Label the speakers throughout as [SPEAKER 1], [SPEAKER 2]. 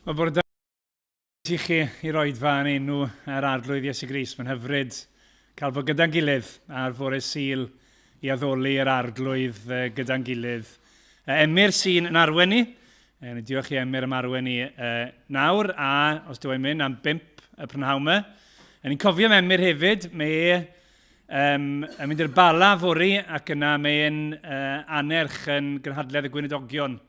[SPEAKER 1] Mae bore da i chi i'r oedfa yn enw yr Arglwydd Iesu Grist. Mae'n hyfryd cael bod gyda'n gilydd ar fore Sul i addoli yr Arglwydd gyda'n gilydd. Emyr sy'n yn arwen ni. Diolch i Emyr am arwen ni nawr, a os dw i'n mynd am 5 y prynhawn yma. Ni'n cofio am Emyr hefyd, mae yn mynd i'r Bala fory ac yna mae'n anerch yn gynhadledd y Gweinidogion.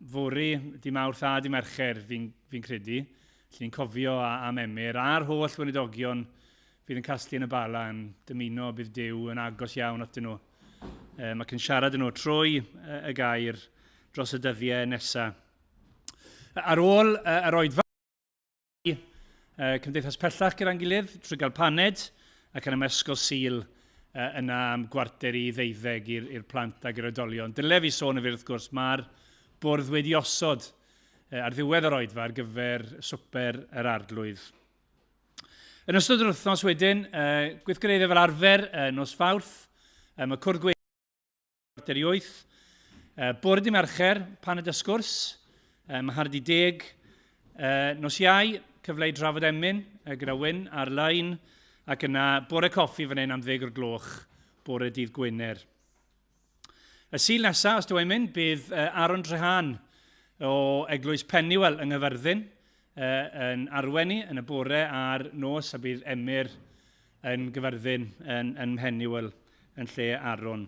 [SPEAKER 1] Fory, di Mawrth a di Mercher, fi'n fi credu. Felly ni'n cofio am Emyr a'r holl weinidogion fydd yn casglu yn y Bala yn dymuno bydd Duw yn agos iawn atyn nhw ac yn siarad yn nhw trwy y gair dros y dyddiau nesaf. Ar ôl yr oedfa, Cymdeithas pellach gyda'n gilydd trwy gael paned ac yn ymysgol Sul yna am 11:45 i'r plant ac i'r oedolion. Dyle fi sôn hefyd wrth gwrs, mae'r bwrdd wedi osod ar ddiwedd yr oedfa ar gyfer swper yr Arglwydd. Yn ystod yr wythnos wedyn, gweithgareddau fel arfer, nos Fawrth, mae cwrdd 18. Bore dy Mercher, paned a sgwrs, mae 9:30. Nos Iau, cyfle i drafod emyn gyda Wyn ar-lein, ac yna bore coffi fan hyn am 10 o'r gloch, bore dydd Gwener. Y Sul nesaf, os dw i'n mynd, bydd Aaron Trehan o Eglwys Pennywell yng Nghyfyrddin yn arwen ni yn y bore a'r nos, a bydd Emyr yn Gyfyrddin yn, yn Mhennywell yn lle Aaron.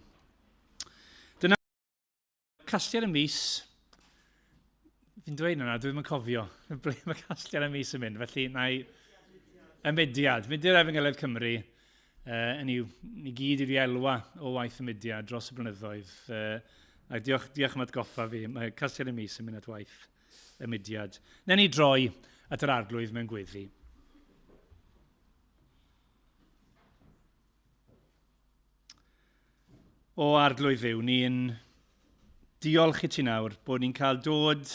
[SPEAKER 1] Dyna casgliad y mis. Fi'n dweud yna, dwi ddim yn cofio ble mae casgliad y mis yn mynd, felly na i y mudiad, Mudiad Efengylaidd Cymru, ni, ni gyd wedi elwa o waith y mudiad dros y blynyddoedd. A diolch, diolch am atgoffa fi, mae casgliad y mis yn mynd at waith y mudiad. Newn ni droi at yr Arglwydd mewn gweddi. O Arglwydd Dduw, ni'n diolch i ti nawr bod ni'n cael dod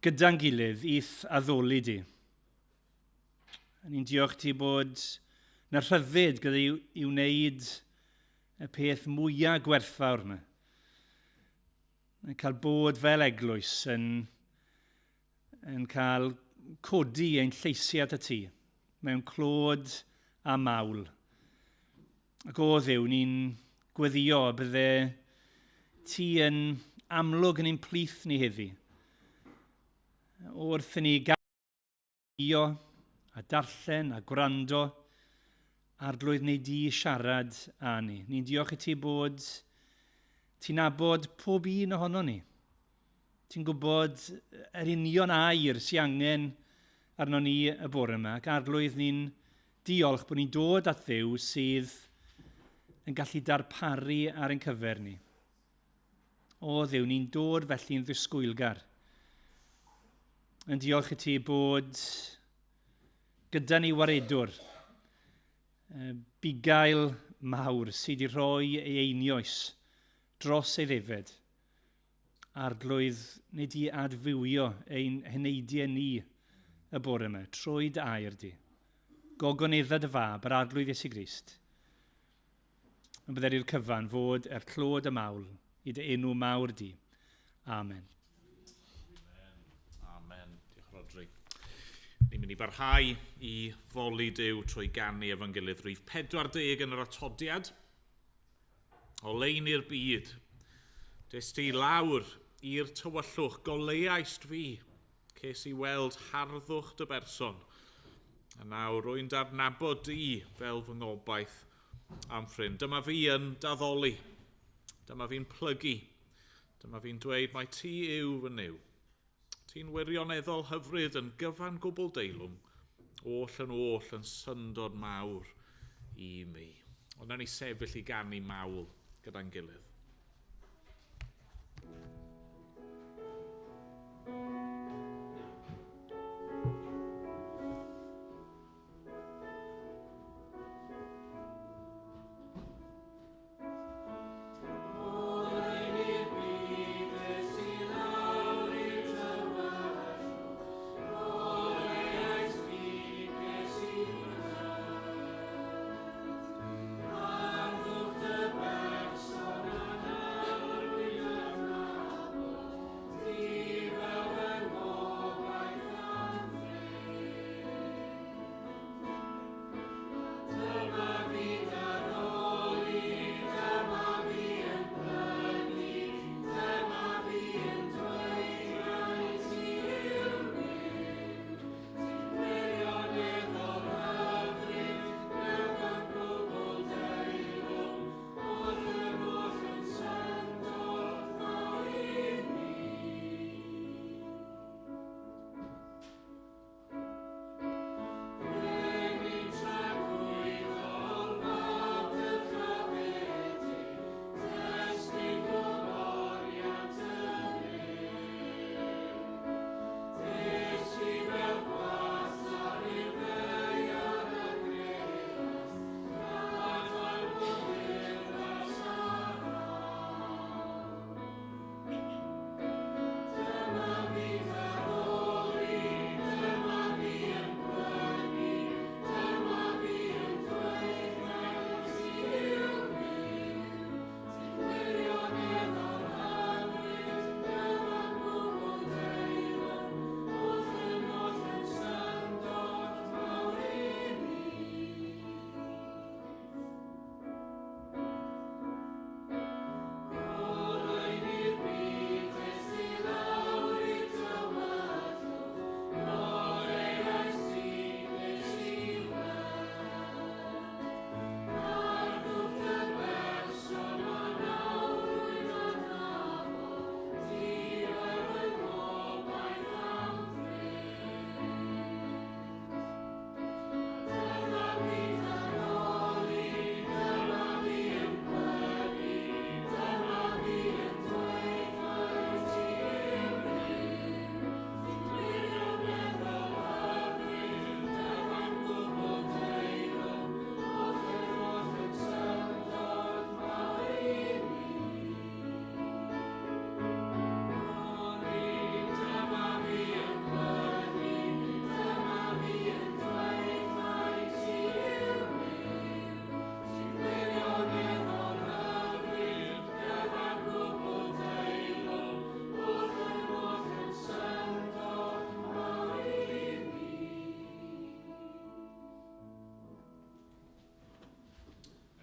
[SPEAKER 1] gyda'n gilydd i'th addoli di. Ni'n diolch ti bod na rhyddid gyda i, i wneud y peth mwyaf gwerthfawr yma. Yn cael bod fel eglwys yn, yn cael codi ein lleisiau at y ti mewn clod a mawl. Ac o Dduw, ni'n gweddio y bydde ti yn amlwg yn ein plith ni heddi. Wrth i ni gael a darllen a gwrando, Arglwydd neu di siarad â ni. Ni'n diolch i ti bod ti'n nabod pob un ohono ni. Ti'n gwybod yr union air sy'n angen arno ni y bore yma, ac Arglwydd ni'n Diolch bod ni'n dod at Dduw sydd yn gallu darparu ar ein cyfer ni. O Dduw, ni'n dod felly'n ddisgwylgar. Yn diolch i ti bod gyda ni waredwr, bugail mawr sydd wedi rhoi ei einioes dros ei ddefed. Arglwydd, nid i adfywio ein heneidiau ni y bore yma, trwy dy air di. Gogonedda dy fab, yr Arglwydd Iesu Grist. Yn bydded i'r cyfan fod er clod y mawl i dy enw mawr di. Amen.
[SPEAKER 2] Amen. Amen. Diolch Rodri. Ni'n mynd i barhau i foli Duw trwy ganu efo'n gilydd rhif 40 yn yr atodiad. Oleuni'r byd. Des ti lawr i'r tywyllwch, goleuaist fi. Ces i weld harddwch dy berson. A nawr rwy'n darnabod di fel fy ngobaith am ffrind. Dyma fi yn daddoli. Dyma fi'n plygu. Dyma fi'n dweud mai ti yw fy Nuw. Ti'n wirioneddol hyfryd yn gyfan gwbl deilwng, oll yn oll yn syndod mawr i mi. Ond nawn ni sefyll i ganu mawl gyda'n gilydd.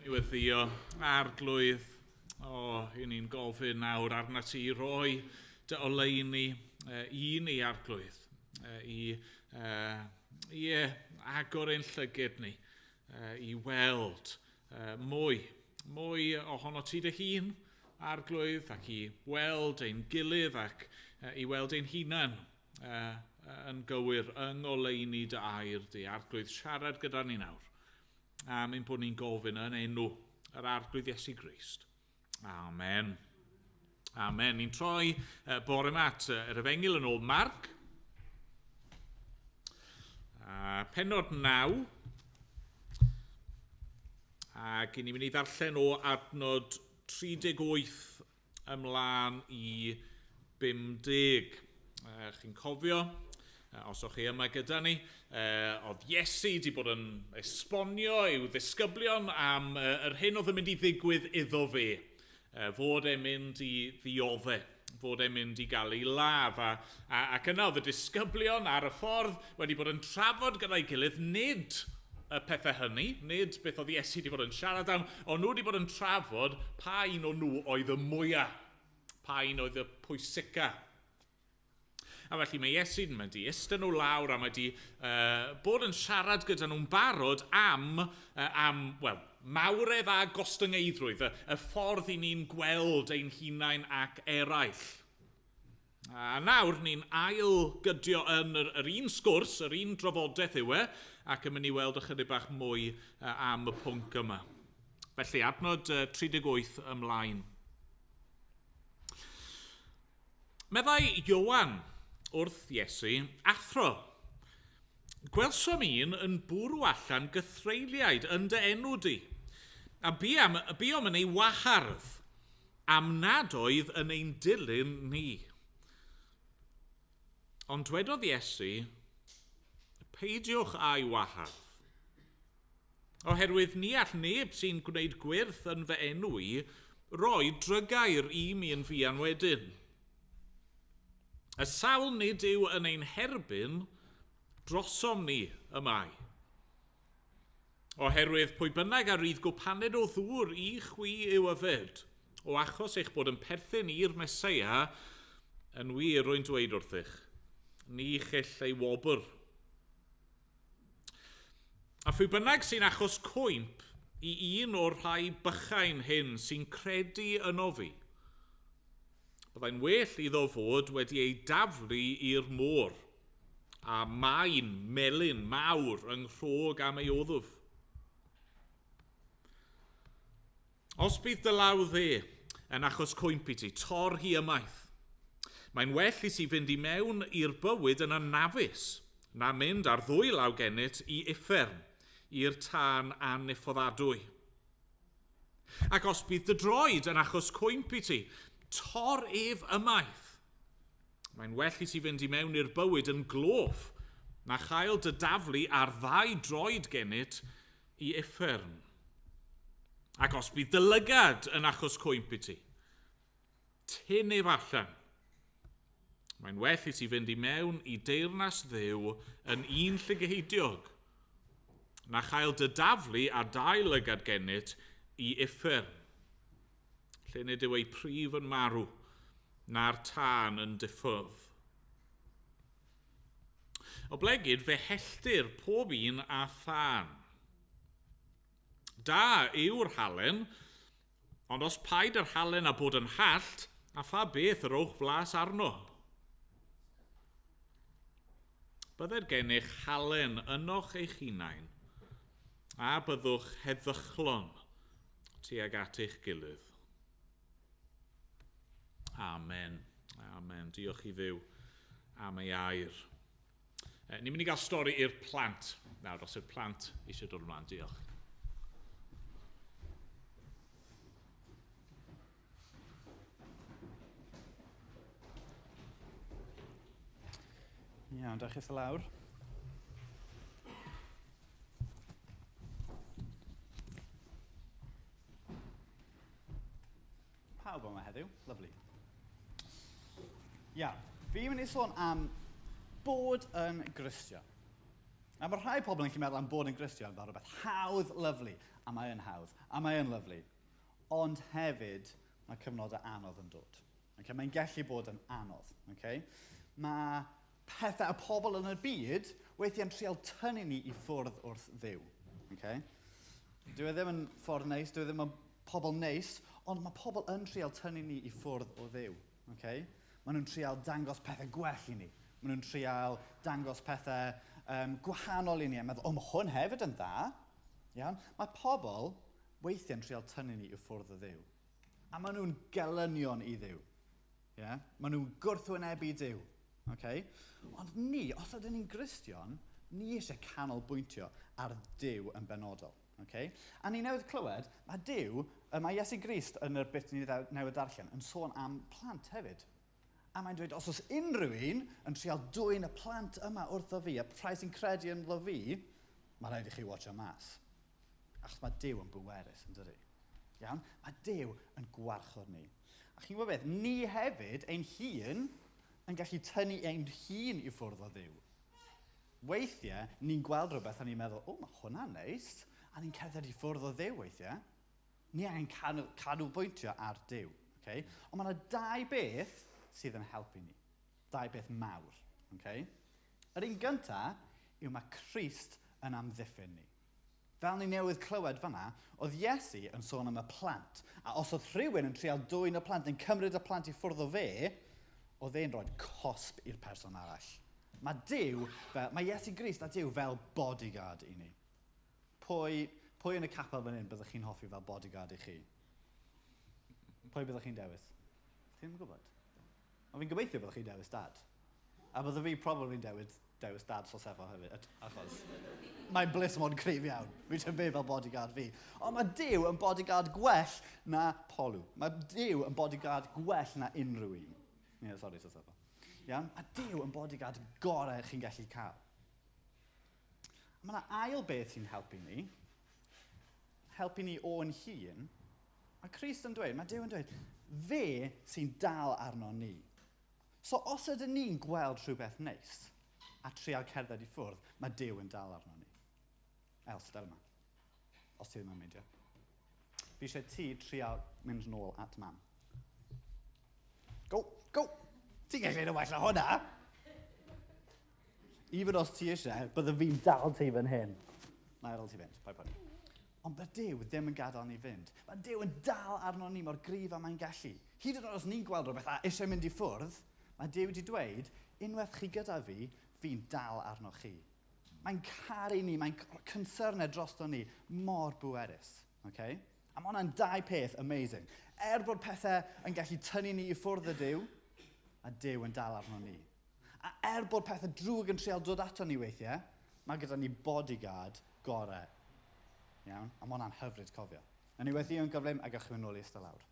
[SPEAKER 2] I weddio arglwydd, o, i ni'n gofyn nawr arna ti i roi dy oleuni i ni arglwydd, i, i agor ein llygyd ni, i weld mwy, mwy ohono ti dy hun, arglwydd, ac i weld ein gilydd ac i weld ein hunan yn gywir yng ngoleuni dy air di. Arglwydd, siarad gyda ni nawr am ein bod ni'n gofyn yn enw yr Arglwydd Iesu Grist. Amen. Amen. Ni'n troi bore yma at yr Efengyl yn ôl Marc. Pennod 9. Ac ni'n mynd i ddarllen o adnod 38 ymlaen i 50. Chi'n cofio, os o'ch chi yma gyda ni, oedd Iesu wedi bod yn esbonio i'w ddisgyblion am yr hyn oedd yn mynd i ddigwydd iddo fe. Fod e'n mynd i ddioddef, fod e'n mynd i gael ei ladd. Ac yna oedd y disgyblion ar y ffordd wedi bod yn trafod gyda'i gilydd nid y pethau hynny, nid beth oedd Iesu wedi bod yn siarad am, ond nhw wedi bod yn trafod pa un o nhw oedd y mwyaf, pa un oedd y pwysica. A felly mae Iesu'n mynd i iste nhw lawr a mae wedi bod yn siarad gyda nhw'n barod am, am well, mawredd a gostyngeiddrwydd, y, y ffordd i ni'n gweld ein hunain ac eraill. A nawr ni'n ail-gydio yn yr, yr un sgwrs, yr un drafodaeth yw e, ac yn mynd i weld ychydig bach mwy am y pwnc yma. Felly, adnod 38 ymlaen. Meddai Ioan wrth Iesu, Athro, gwelsom un yn bwrw allan gythreuliaid yn dy enw di, a buom, buom yn ei wahardd am nad oedd yn ein dilyn ni. Ond dwedodd Iesu, peidiwch â'i wahardd. Oherwydd ni all neb sy'n gwneud gwyrth yn fy enw i roi drygair i mi yn fuan wedyn. Y sawl nid yw yn ein herbyn, drosom ni y mae. Oherwydd pwy bynnag a rydd gwpaned o ddŵr i chwi yw yfed, o achos eich bod yn perthyn i'r Meseia, yn wir rwy'n dweud wrthych, ni chyll ei wobr. A phwy bynnag sy'n achos cwymp i un o'r rhai bychain hyn sy'n credu yno fi, byddai'n well iddo fod wedi ei daflu i'r môr, a maen melyn mawr yng nghrog am ei oddf. Os bydd dy law dde yn achos cwymp i ti, tor hi ymaith. Mae'n well i ti fynd i mewn i'r bywyd yn anafus, na mynd ar ddwy law gennyt i uffern, i'r tân annifoddadwy. Ac os bydd dy droed yn achos cwymp i ti, tor ef ymaith. Mae'n well i ti fynd i mewn i'r bywyd yn gloff, na chael dy daflu ar ddau droed gennyt i uffern. Ac os bydd dy lygad yn achos cwymp i ti, tyn ef allan. Mae'n well i ti fynd i mewn i deyrnas Dduw yn un llygeidiog, na chael dy daflu ar dau lygad gennyt i uffern, lle nid yw ei prif yn marw, na'r tân yn diffodd. Oblegid fe helltir pob un â thân. Da yw'r halen, ond os paid yr halen a bod yn hallt, a pha beth yr owch flas arno? Bydded gennych halen ynoch eich hunain, a byddwch heddychlon tuag at eich gilydd. Amen. Amen. Diolch i Dduw am ei air. Ni'n mynd i gael stori i'r plant. Nawr, os yw'r plant eisiau dod ymlaen, diolch.
[SPEAKER 3] Iawn, dewch eich lawr. Pawb yma heddiw, lyfli. Iawn, fi'n mynd i sôn am bod yn Gristion. A mae rhai pobl yn gallu meddwl am bod yn Gristion fel rhywbeth hawdd, lyfli. A mae yn hawdd, a mae yn lyfli. Ond hefyd, mae cyfnodau anodd yn dod. Okay? Mae'n gallu bod yn anodd. Okay? Mae pethau a pobl yn y byd weithiau'n trial tynnu ni i ffwrdd wrth Dduw. Okay? Dyw e ddim yn ffordd neis, dyw e ddim yn pobl neis, ond mae pobl yn trial tynnu ni i ffwrdd o Dduw. Okay? Maen nhw'n trial dangos pethau gwell i ni. Maen nhw'n trial dangos pethau gwahanol i ni a meddwl, o, mae hwn hefyd yn dda. Iawn? Mae pobl weithiau'n trial tynnu ni i ffwrdd o Dduw. A maen nhw'n gelynion i Dduw. Yeah? Maen nhw'n gwrthwynebu Duw. Okay? Ond ni, os ydyn ni'n Gristion, ni eisiau canolbwyntio ar Duw yn benodol. Okay? A ni newydd clywed, mae Duw, mae Iesu Grist yn yr bit ni newydd darllen, yn sôn am plant hefyd. A mae'n dweud, os oes unrhyw un yn trial dwyn y plant yma wrtho fi, a rhai sy'n credu ynddo fi, mae rhaid i chi watcho mas. Achos mae Duw yn bwerus, yn dydi? Iawn? Mae Duw yn gwarchod ni. A chi'n gwybod beth? Ni hefyd, ein hun, yn gallu tynnu ein hun i ffwrdd o Dduw. Weithiau, ni'n gweld rhywbeth a ni'n meddwl, o, mae hwnna'n neis. A ni'n cerdded i ffwrdd o Dduw weithiau. Ni angen canolbwyntio ar Duw. Okay? Ond mae yna dau beth sydd yn helpu ni. Dau beth mawr. Okay? Yr un gyntaf yw mae Crist yn amddiffyn ni. Fel ni newydd clywed fanna, oedd Iesu yn sôn am y plant. A os oedd rhywun yn trial dwyn y plant, yn cymryd y plant i ffwrdd o fe, oedd e'n rhoi cosb i'r person arall. Mae Duw, mae Iesu Grist a Duw fel bodyguard i ni. Pwy yn y capel fan hyn byddwch chi'n hoffi fel bodyguard i chi? Pwy byddwch chi'n dewis? Ti ddim yn gwybod? Ond fi'n gobeithio byddwch chi'n dewis dad. A byddwch fi probably'n dewis dad Sosefo hefyd, achos mae'n blismon cryf iawn. Fi'n tyfu fel bodyguard fi. Ond mae Duw yn bodyguard gwell na Polw. Mae Duw yn bodyguard gwell na unrhyw un. Yeah, sorry, Sosefo. Iawn? Mae Duw yn bodyguard gorau chi'n gallu cael. A mae yna ail beth sy'n helpu ni o'n hun. Mae Crist yn dweud, mae Duw yn dweud, fe sy'n dal arno ni. So os ydyn ni'n gweld rhywbeth neis a trial cerdded i ffwrdd, mae Duw yn dal arno ni. Els, dal yma. Os ti ddim yn meindio. Fi eisiau ti trial mynd nôl at mam. Go, go! Ti'n gallu neud yn well na hwnna! Even os ti eisiau, bydde fi'n dal ti fan hyn. Na i adael ti fynd, paid poeni. Ond mae Duw ddim yn gadael ni fynd. Mae Duw yn dal arno ni mor gryf a mae'n gallu. Hyd yn oed os ni'n gweld rhywbeth a eisiau mynd i ffwrdd, mae Duw wedi dweud, unwaith chi gyda fi, fi'n dal arno chi. Mae'n caru ni, mae'n concernau drosto ni, mor bwerus. Okay? A mae hwnna'n dau peth amazing. Er bod pethau yn gallu tynnu ni i ffwrdd y Duw, a Duw yn dal arno ni. A er bod pethau drwg yn trial dod ato ni weithiau, mae gyda ni bodyguard gorau. Iawn? A mae hwnna'n hyfryd cofio. A ni wedi yn gyflym a gewch chi fynd nôl i eistedd lawr.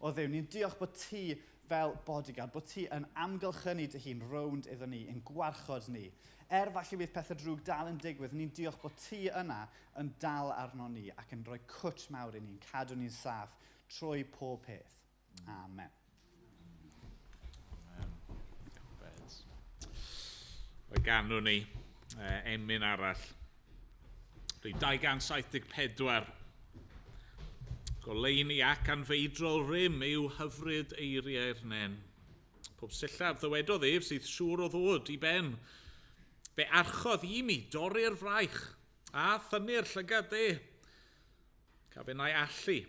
[SPEAKER 3] O Dduw, ni'n diolch bod ti fel bodyguard, bod ti yn amgylchynu dy hun rownd iddo ni, yn gwarchod ni. Er falle bydd pethau drwg dal yn digwydd, ni'n diolch bod ti yna yn dal arno ni ac yn rhoi cwtsh mawr i ni'n cadw ni'n saff trwy pob peth. Amen.
[SPEAKER 2] Amen. Fe ganwn ni emyn arall. 274. Goleuni ac anfeidrol rym yw hyfryd eiriau'r nen. Pob sillaf ddywedodd ef sydd siŵr o ddod i ben. Fe archodd i mi dorri'r fraich a thynnu'r llygad de. Caf innau allu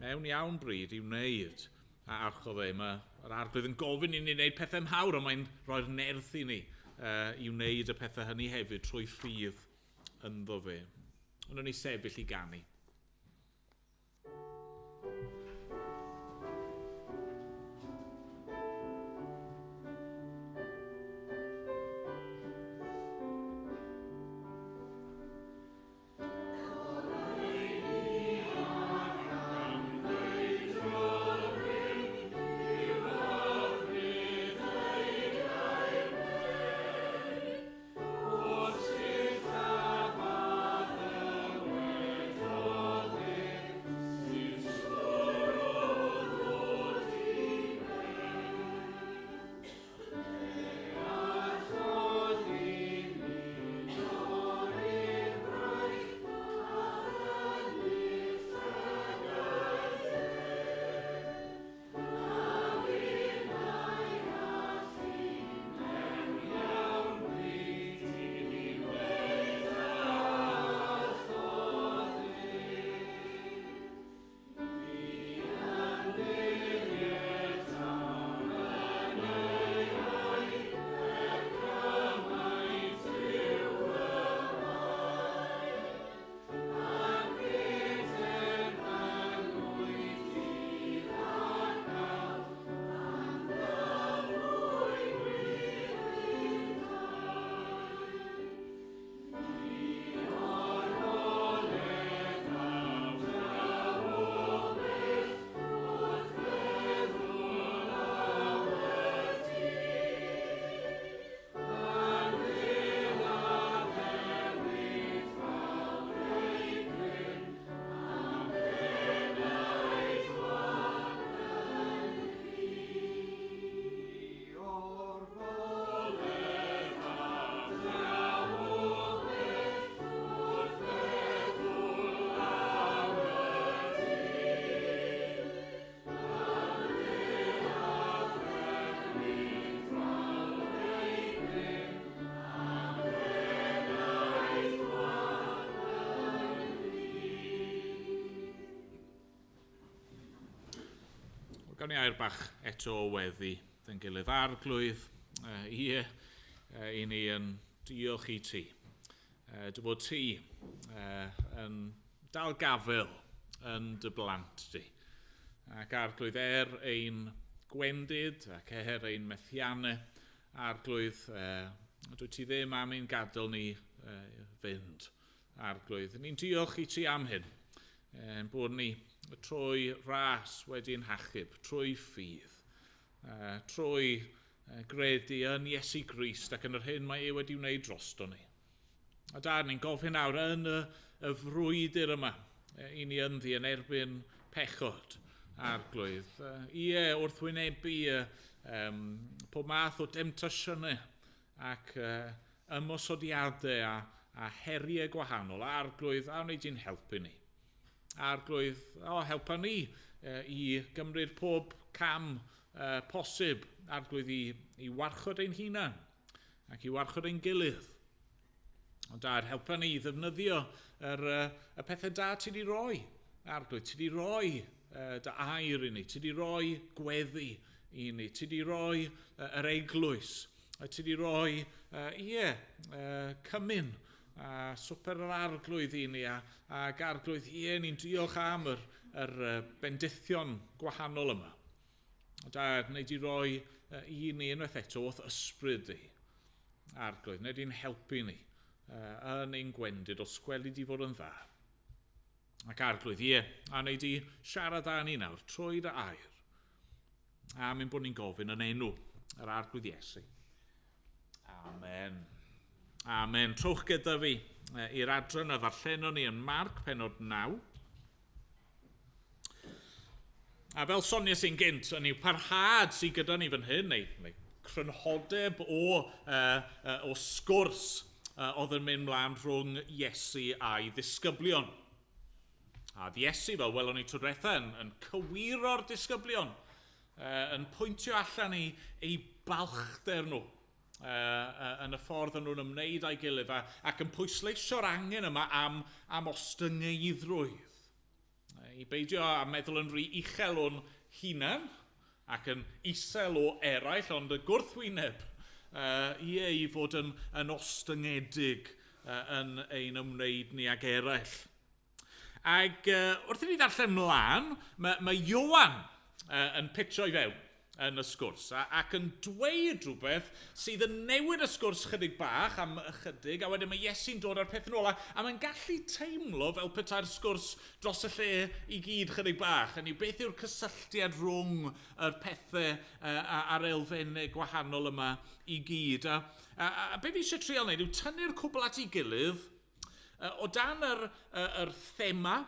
[SPEAKER 2] mewn iawn bryd i wneud. A archodd e, mae'r Arglwydd yn gofyn i ni wneud pethau mawr, ond mae'n rhoi'r nerth i ni i wneud y pethau hynny hefyd trwy ffydd ynddo fe. Ond o'n i sefyll i ganu. Gawn ni air bach eto o weddi dyn gilydd. Arglwydd, ie, i ni yn diolch i ti. Dy fod ti yn dal gafel yn dy blant di. Ac Arglwydd, er ein gwendid ac er ein methiannau, Arglwydd, dwi ti ddim am ein gadael ni fynd, Arglwydd. Ni'n diolch i ti am hyn, ein bod ni trwy ras wedi'n hachub, trwy ffydd, trwy gredu yn Iesu Grist ac yn yr hyn mae e wedi wneud drosto ni. A da, ni'n gofyn nawr yn y frwydr yma, i ni ynddi yn erbyn pechod, Arglwydd. Ie, wrth wynebu pob math o demtasiynau ac ymosodiadau a heriau gwahanol. Arglwydd, a wneud i'n helpu ni. Arglwydd, o, helpa ni i gymryd pob cam posib, Arglwydd, i warchod ein hunan ac i warchod ein gilydd. Ond Dad, helpa ni i ddefnyddio y pethau da ti wedi roi. Arglwydd, ti wedi roi dy air i ni, ti wedi roi gweddi i ni, ti wedi roi yr eglwys, ti wedi roi, cymun a swper yr Arglwydd i ni, ac Arglwydd, ie, ni'n diolch am yr bendithion gwahanol yma. Dad, wneud i roi i ni unwaith eto wrth ysbryd di, Arglwydd, wneud i'n helpu ni yn ein gwendid os gweli di fod yn dda. Ac Arglwydd, ie, a wneud i siarad â ni nawr trwy dy air. A mynd bod ni'n gofyn yn enw yr Arglwydd Iesu. Amen. Amen. Trowch gyda fi i'r adran a ddarllenon ni yn Marc pennod 9. A fel soniais i'n gynt, yn yw parhad sydd gyda ni fan hyn, neu crynhodeb o sgwrs oedd yn mynd mlaen rhwng Iesu a'i ddisgyblion. A Iesu, fel welon ni tro diwetha, yn cywiro'r disgyblion, yn pwyntio allan ei balchder nhw yn y ffordd yn nhw'n ymwneud â'i gilydd ac yn pwysleisio'r angen yma am ostyngeiddrwydd. I beidio â meddwl yn rhy uchel o'n hunan ac yn isel o eraill, ond y gwrthwyneb i fod yn ostyngedig yn ein ymwneud ni ag eraill. Ac wrth i ni ddarllen mlaen, mae Ioan yn pitio i fewn yn y sgwrs ac yn dweud rhywbeth sydd yn newid y sgwrs chydig bach am ychydig, a wedyn mae Iesu'n dod â'r peth yn ôl, a mae'n gallu teimlo fel petai'r sgwrs dros y lle i gyd chydig bach. Hynny yw, beth yw'r cysylltiad rhwng yr pethau a'r elfennau gwahanol yma i gyd? A be fi eisiau trial wneud yw tynnu'r cwbl at ei gilydd o dan yr thema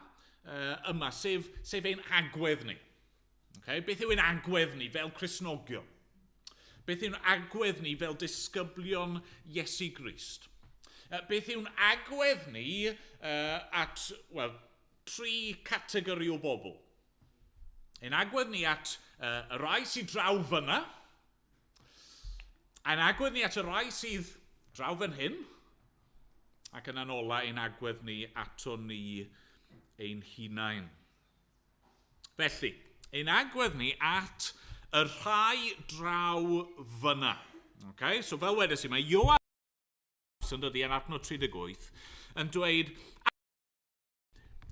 [SPEAKER 2] yma, sef ein agwedd ni. Okay? Beth yw ein agwedd ni fel Cristnogion? Beth yw'n agwedd ni fel disgyblion Iesu Grist? Beth yw'n agwedd ni at, wel, tri categori o bobl? Ein agwedd ni at y rai sydd draw fyna, ein agwedd ni at y rai sydd draw fan hyn, ac yn anola ein agwedd ni ato ni ein hunain. Felly, ein agwedd ni at y rhai draw fyna. Okay? So fel wedes i, mae Ioan yn dod i yn adnod 38 yn dweud,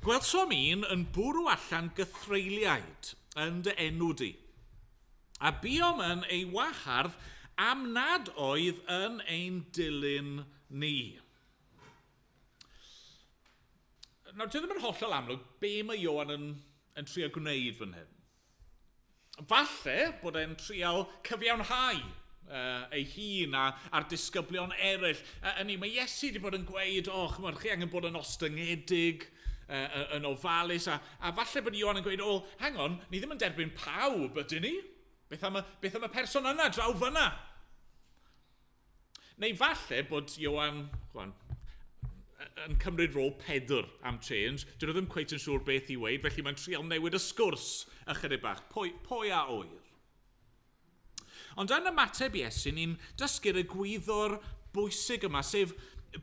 [SPEAKER 2] gwelsom un yn bwrw allan gythreuliaid yn dy enw di, a buom yn ei wahardd am nad oedd yn ein dilyn ni. Nawr, dwi ddim yn hollol amlwg be mae Ioan yn trio gwneud fan hyn. Falle bod e'n trial cyfiawnhau ei hun a'r disgyblion eraill. Ynny, mae Iesu wedi bod yn gweud, o, chymod, chi angen bod yn ostyngedig, yn ofalus, a falle bod Ioan yn gweud, o, hang on, ni ddim yn derbyn pawb, ydyn ni? Beth am y person yna, draw fyna? Neu falle bod Ioan, chwan, yn cymryd rôl Pedr am change. Dyn nhw ddim cweit yn siŵr beth i weud, felly mae'n trial newid y sgwrs ychydig bach. Pwy a ŵyr? Ond yn ymateb Iesu, ni'n dysgu'r egwyddor bwysig yma, sef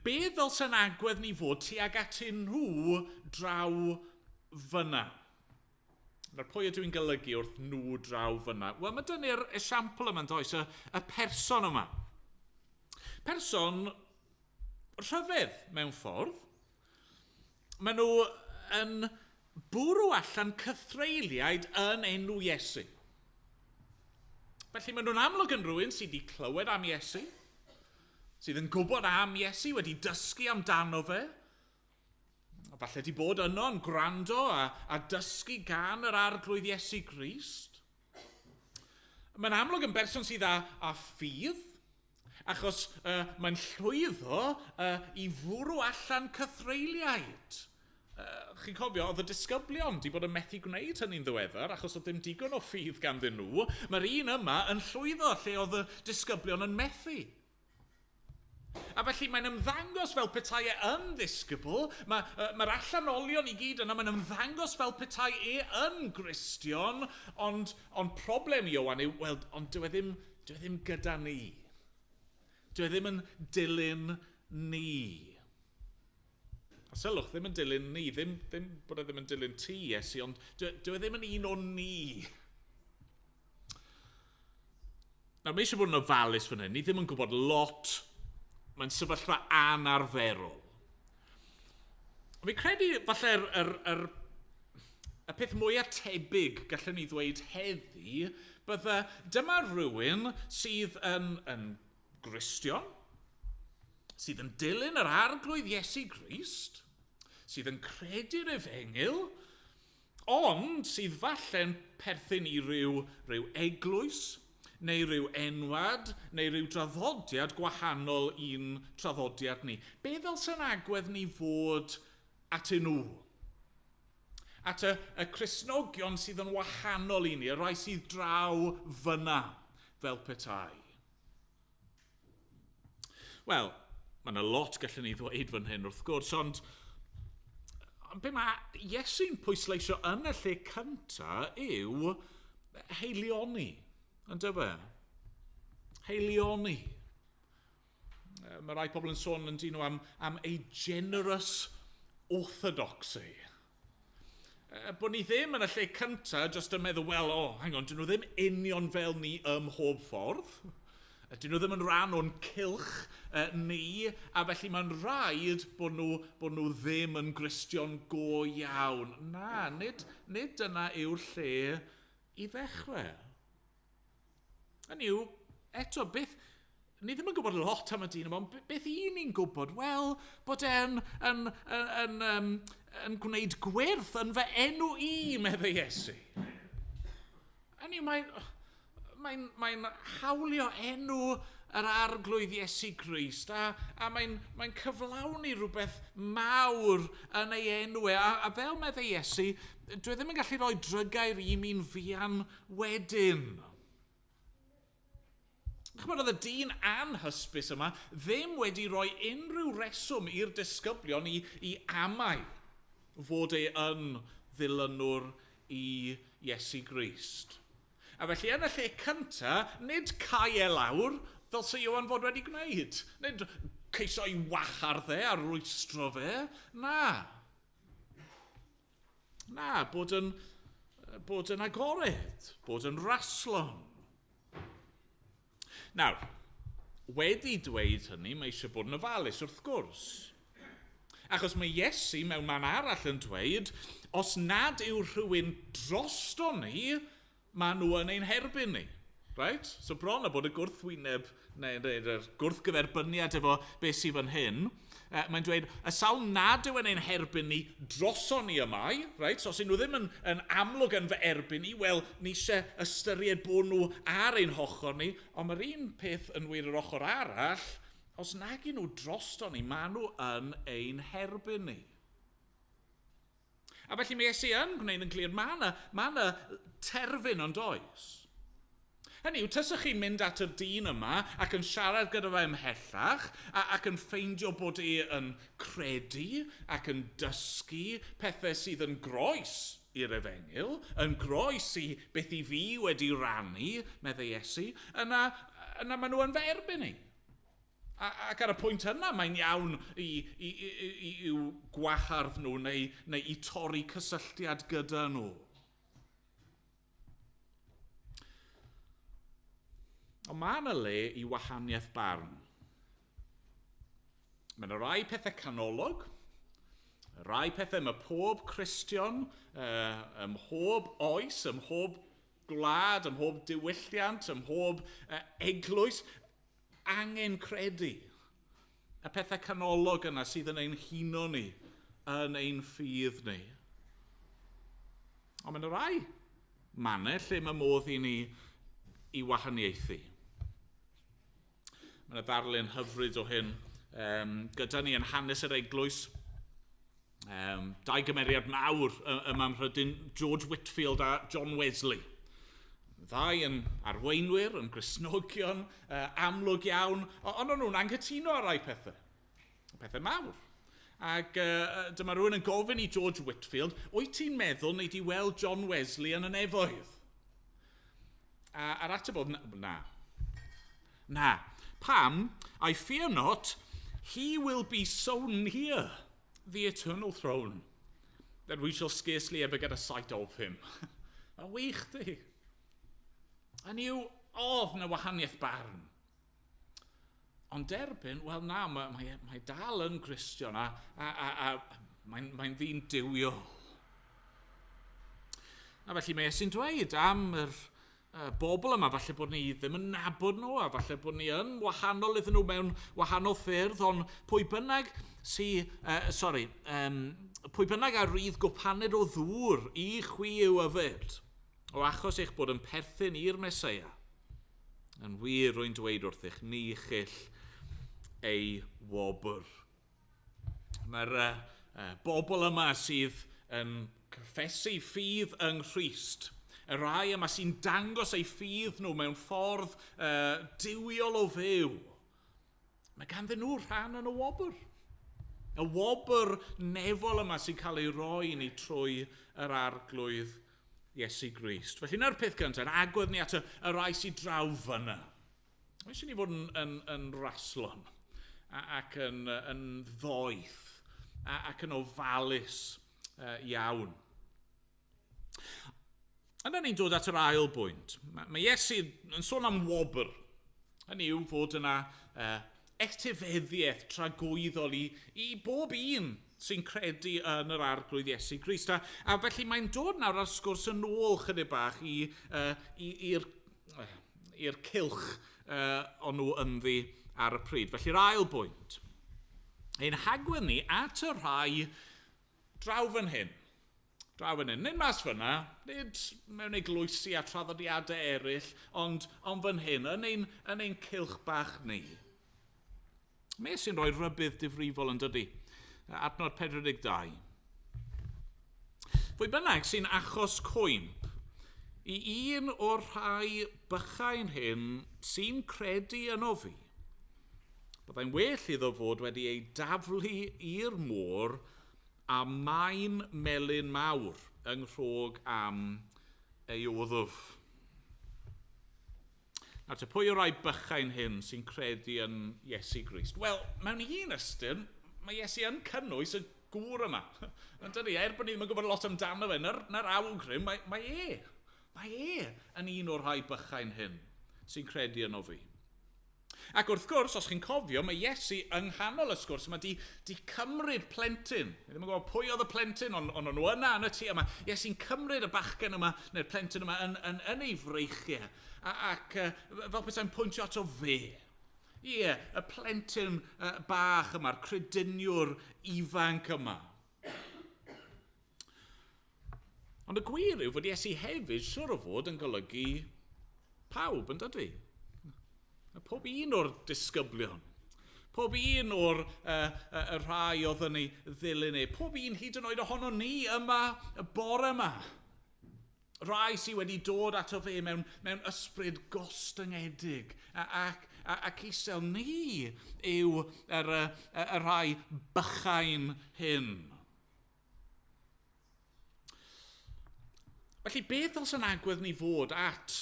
[SPEAKER 2] be ddylse'n agwedd ni fod tuag atyn nhw draw fyna. Nawr, pwy ydw i'n golygu wrth nhw draw fyna? Wel, mae dynnu'r esiampl yma, does, y, y person yma. Person rhyfedd mewn ffordd. Maen nhw yn bwrw allan cythreiliaid yn enw Iesu. Felly maen nhw'n amlwg yn rhywun sydd wedi clywed am Iesu, sydd yn gwybod am Iesu, wedi dysgu amdano fe, falle wedi bod yno yn gwrando a, a dysgu gan yr arglwydd Iesu Grist. Mae'n amlwg yn berson sydd â, â ffydd, achos uh, mae'n llwyddo uh, i fwrw allan cythreiliaid. Uh, chi'n cofio, oedd y disgyblion wedi bod yn methu gwneud hynny'n ddiweddar, achos oedd dim digon o ffydd ganddyn nhw. Mae'r un yma yn llwyddo lle oedd y disgyblion yn methu. A felly mae'n ymddangos fel petai e yn ddisgybl, mae'r uh, mae allanolion i gyd yna, mae'n ymddangos fel petai e yn Gristion, ond, ond problem Iowan yw, wel, ond dyw e ddim, dyw e ddim gyda ni. Dyw e ddim yn dilyn ni. A sylwch, ddim yn dilyn ni, ddim, ddim bod e ddim yn dilyn ti, Iesu, ond dyw, dyw e ddim yn un o ni. Nawr, mae eisiau bod yn ofalus fan hyn. Ni ddim yn gwybod lot. Mae'n sefyllfa anarferol. Fi'n credu falle'r er, er, y peth mwyaf tebyg gallwn ni ddweud heddi bydde dyma rhywun sydd yn, yn Gristion, sydd yn dilyn yr arglwydd Iesu Grist, sydd yn credu'r efengyl, ond sydd falle'n perthyn i ryw, ryw eglwys, neu ryw enwad, neu ryw draddodiad gwahanol i'n traddodiad ni. Be ddylse'n agwedd ni fod atyn nhw? At y, y Cristnogion sydd yn wahanol i ni, y rhai sydd draw fyna fel petai. Wel, mae yna lot gallwn ni ddweud fan hyn wrth gwrs, ond ond be mae Iesu'n pwysleisio yn y lle cyntaf yw heilioni, yn dyfa? Heilioni. Mae rai pobl yn sôn yn dyn nhw am, am a generous orthodoxy. Bod ni ddim yn y lle cyntaf jyst yn meddwl, wel, o, oh, hang on, dyn nhw ddim union fel ni ym mhob ffordd. Dyn nhw ddim yn rhan o'n cylch uh, ni, a felly mae'n rhaid bod nhw, bod nhw ddim yn Gristion go iawn. Na, nid, nid dyna yw'r lle i ddechrau. Hynny yw, eto, beth, ni ddim yn gwybod lot am y dyn yma, ond beth i ni'n gwybod? Wel, bod e'n yn, yn, yn, yn, yn gwneud gwyrth yn fy enw i, meddai Iesu. Hynny yw, mae'n mae'n mae hawlio enw yr arglwydd Iesu Grist a, a mae'n mae cyflawni rhywbeth mawr yn ei enw e. A, a fel meddai Iesu, dwi ddim yn gallu rhoi drygair i mi'n fuan wedyn. Chymod, oedd y dyn anhysbys yma ddim wedi rhoi unrhyw reswm i'r disgyblion i, i amau fod e yn ddilynwr i Iesu Grist. A felly yn y lle cyntaf, nid cael e lawr, ddylse Iwan fod wedi gwneud. Nid ceisio i wahardd e a rwystro fe. Na. Na, bod yn, bod yn agored, bod yn raslon. Nawr, wedi dweud hynny, mae eisiau bod yn ofalus wrth gwrs. Achos mae Iesu mewn man arall yn dweud, os nad yw rhywun drosto ni, maen nhw yn ein herbyn ni. Right? So bron a bod y gwrthwyneb, neu, neu'r gwrthgyferbyniad efo beth sydd fan hyn, e, mae'n dweud, y sawl nad yw yn ein herbyn ni droson ni ymau, right? So os nhw ddim yn, yn amlwg yn fy erbyn ni, wel, ni eisiau ystyried bod nhw ar ein hochr ni, ond mae'r un peth yn wir yr ochr arall, os nag nhw drosto ni, maen nhw yn ein herbyn ni. A felly mae Iesu yn gwneud yn glir, mae yna, mae yna terfyn ond oes. Hynny yw, tysych chi'n mynd at y dyn yma ac yn siarad gyda fe ymhellach a, ac yn ffeindio bod e yn credu ac yn dysgu pethau sydd yn groes i'r efengyl, yn groes i beth i fi wedi rannu, meddai Iesu, yna, yna maen nhw yn fy erbyn i. A, ac ar y pwynt yna, mae'n iawn i, i, i, i, i'w gwahardd nhw neu, neu i torri cysylltiad gyda nhw. Ond mae yna le i wahaniaeth barn. Mae yna rai pethau canolog, rai pethau mae pob Cristion, ym mhob oes, ym mhob gwlad, ym mhob diwylliant, ym mhob eglwys, angen credu. Y pethau canolog yna sydd yn ein huno ni, yn ein ffydd ni. Ond mae yna rai mannau lle mae modd i ni i wahaniaethu. Mae yna ddarlun hyfryd o hyn gyda ni yn hanes yr eglwys. Dau gymeriad mawr yma ym Mhrydain, George Whitefield a John Wesley. Ddau yn arweinwyr, yn Gristnogion, amlwg iawn, ond o'n nhw'n anghytuno ar rai pethau. Pethau mawr. Ac dyma rhywun yn gofyn i George Whitefield, wyt ti'n meddwl nei di weld John Wesley yn y nefoedd? A'r ateb oedd, na. Na. Pam? I fear not, he will be so near the eternal throne that we shall scarcely ever get a sight of him. A wych di. Hynny yw, oedd na wahaniaeth barn. Ond derbyn, wel na, mae dal yn Gristion a mae'n ddyn duwiol. A felly mae Iesu'n dweud am yr bobl yma, falle bod ni ddim yn nabod nhw, a falle bod ni yn wahanol iddyn nhw mewn wahanol ffyrdd, ond pwy bynnag a rydd gwpaned o ddŵr i chwi i'w yfed, o achos eich bod yn perthyn i'r Meseia. Yn wir, rwy'n dweud wrthych, ni chyll ei wobr. Mae'r bobl yma sydd yn cyffesu ffydd yng Nghrist, y rai yma sy'n dangos eu ffydd nhw mewn ffordd duwiol o fyw, mae ganddyn nhw rhan yn y wobr. Y wobr nefol yma sy'n cael ei roi i ni trwy yr Arglwydd Iesu Grist. Felly na'r peth gyntaf, yn agwedd ni at y rai sydd draw fyna. Mae eisiau ni fod yn raslon ac yn ddoeth ac yn ofalus iawn. Yna ni'n dod at yr ail bwynt. Mae Iesu yn sôn am wobr. Hynny yw fod yna etifeddiaeth tragwyddol i bob un sy'n credu yn yr Arglwydd Iesu Grist. A felly mae'n dod nawr ar sgwrs yn ôl chydig bach i'r cylch o'n nhw ynddi ar y pryd. Felly'r ail bwynt. Ein hagwedd ni at y rhai draw fan hyn. Draw fan hyn. Nid mas fyna, nid mewn eglwysi a traddodiadau eraill, ond fan hyn, yn ein cylch bach ni. Mae sy'n rhoi rhybudd difrifol yn dydi. Adnod 42. Pwy bynnag sy'n achos cwymp i un o'r rhai bychain hyn sy'n credu yno fi, byddai'n well iddo fod wedi ei daflu i'r môr a maen melyn mawr yng nghrog am ei wddf. Nawr te, pwy o'r rhai bychain hyn sy'n credu yn Iesu Grist? Wel, mewn un ystyr, mae Iesu yn cynnwys y gŵr yma. Yn dydi, er bod ni ddim yn gwybod lot amdano fe, na'r awgrym, mae e yn un o'r rhai bychain hyn sy'n credu yno fi. Ac wrth gwrs, os chi'n cofio, mae Iesu yng nghanol y sgwrs yma di cymryd plentyn. Ni ddim yn gwybod pwy oedd y plentyn, ond o'n nhw yna yn y tŷ yma. Iesu'n cymryd y bachgen yma, neu'r plentyn yma, yn ei freichiau. Ac fel petai'n pwyntio ato fe. Ie, y plentyn bach yma'r crediniwr ifanc yma. Ond y gwir yw fod Iesu hefyd, siwr o fod, yn golygu pawb, yn dydi? Pob un o'r disgyblion, pob un o'r y rhai oedd yn ei ddilyn e, pob un hyd yn oed ohono ni yma y bore yma. Rai sydd wedi dod ato fe mewn ysbryd gostyngedig ac isel, ni yw y rhai bychain hyn. Felly beth ddylsa'n agwedd ni fod at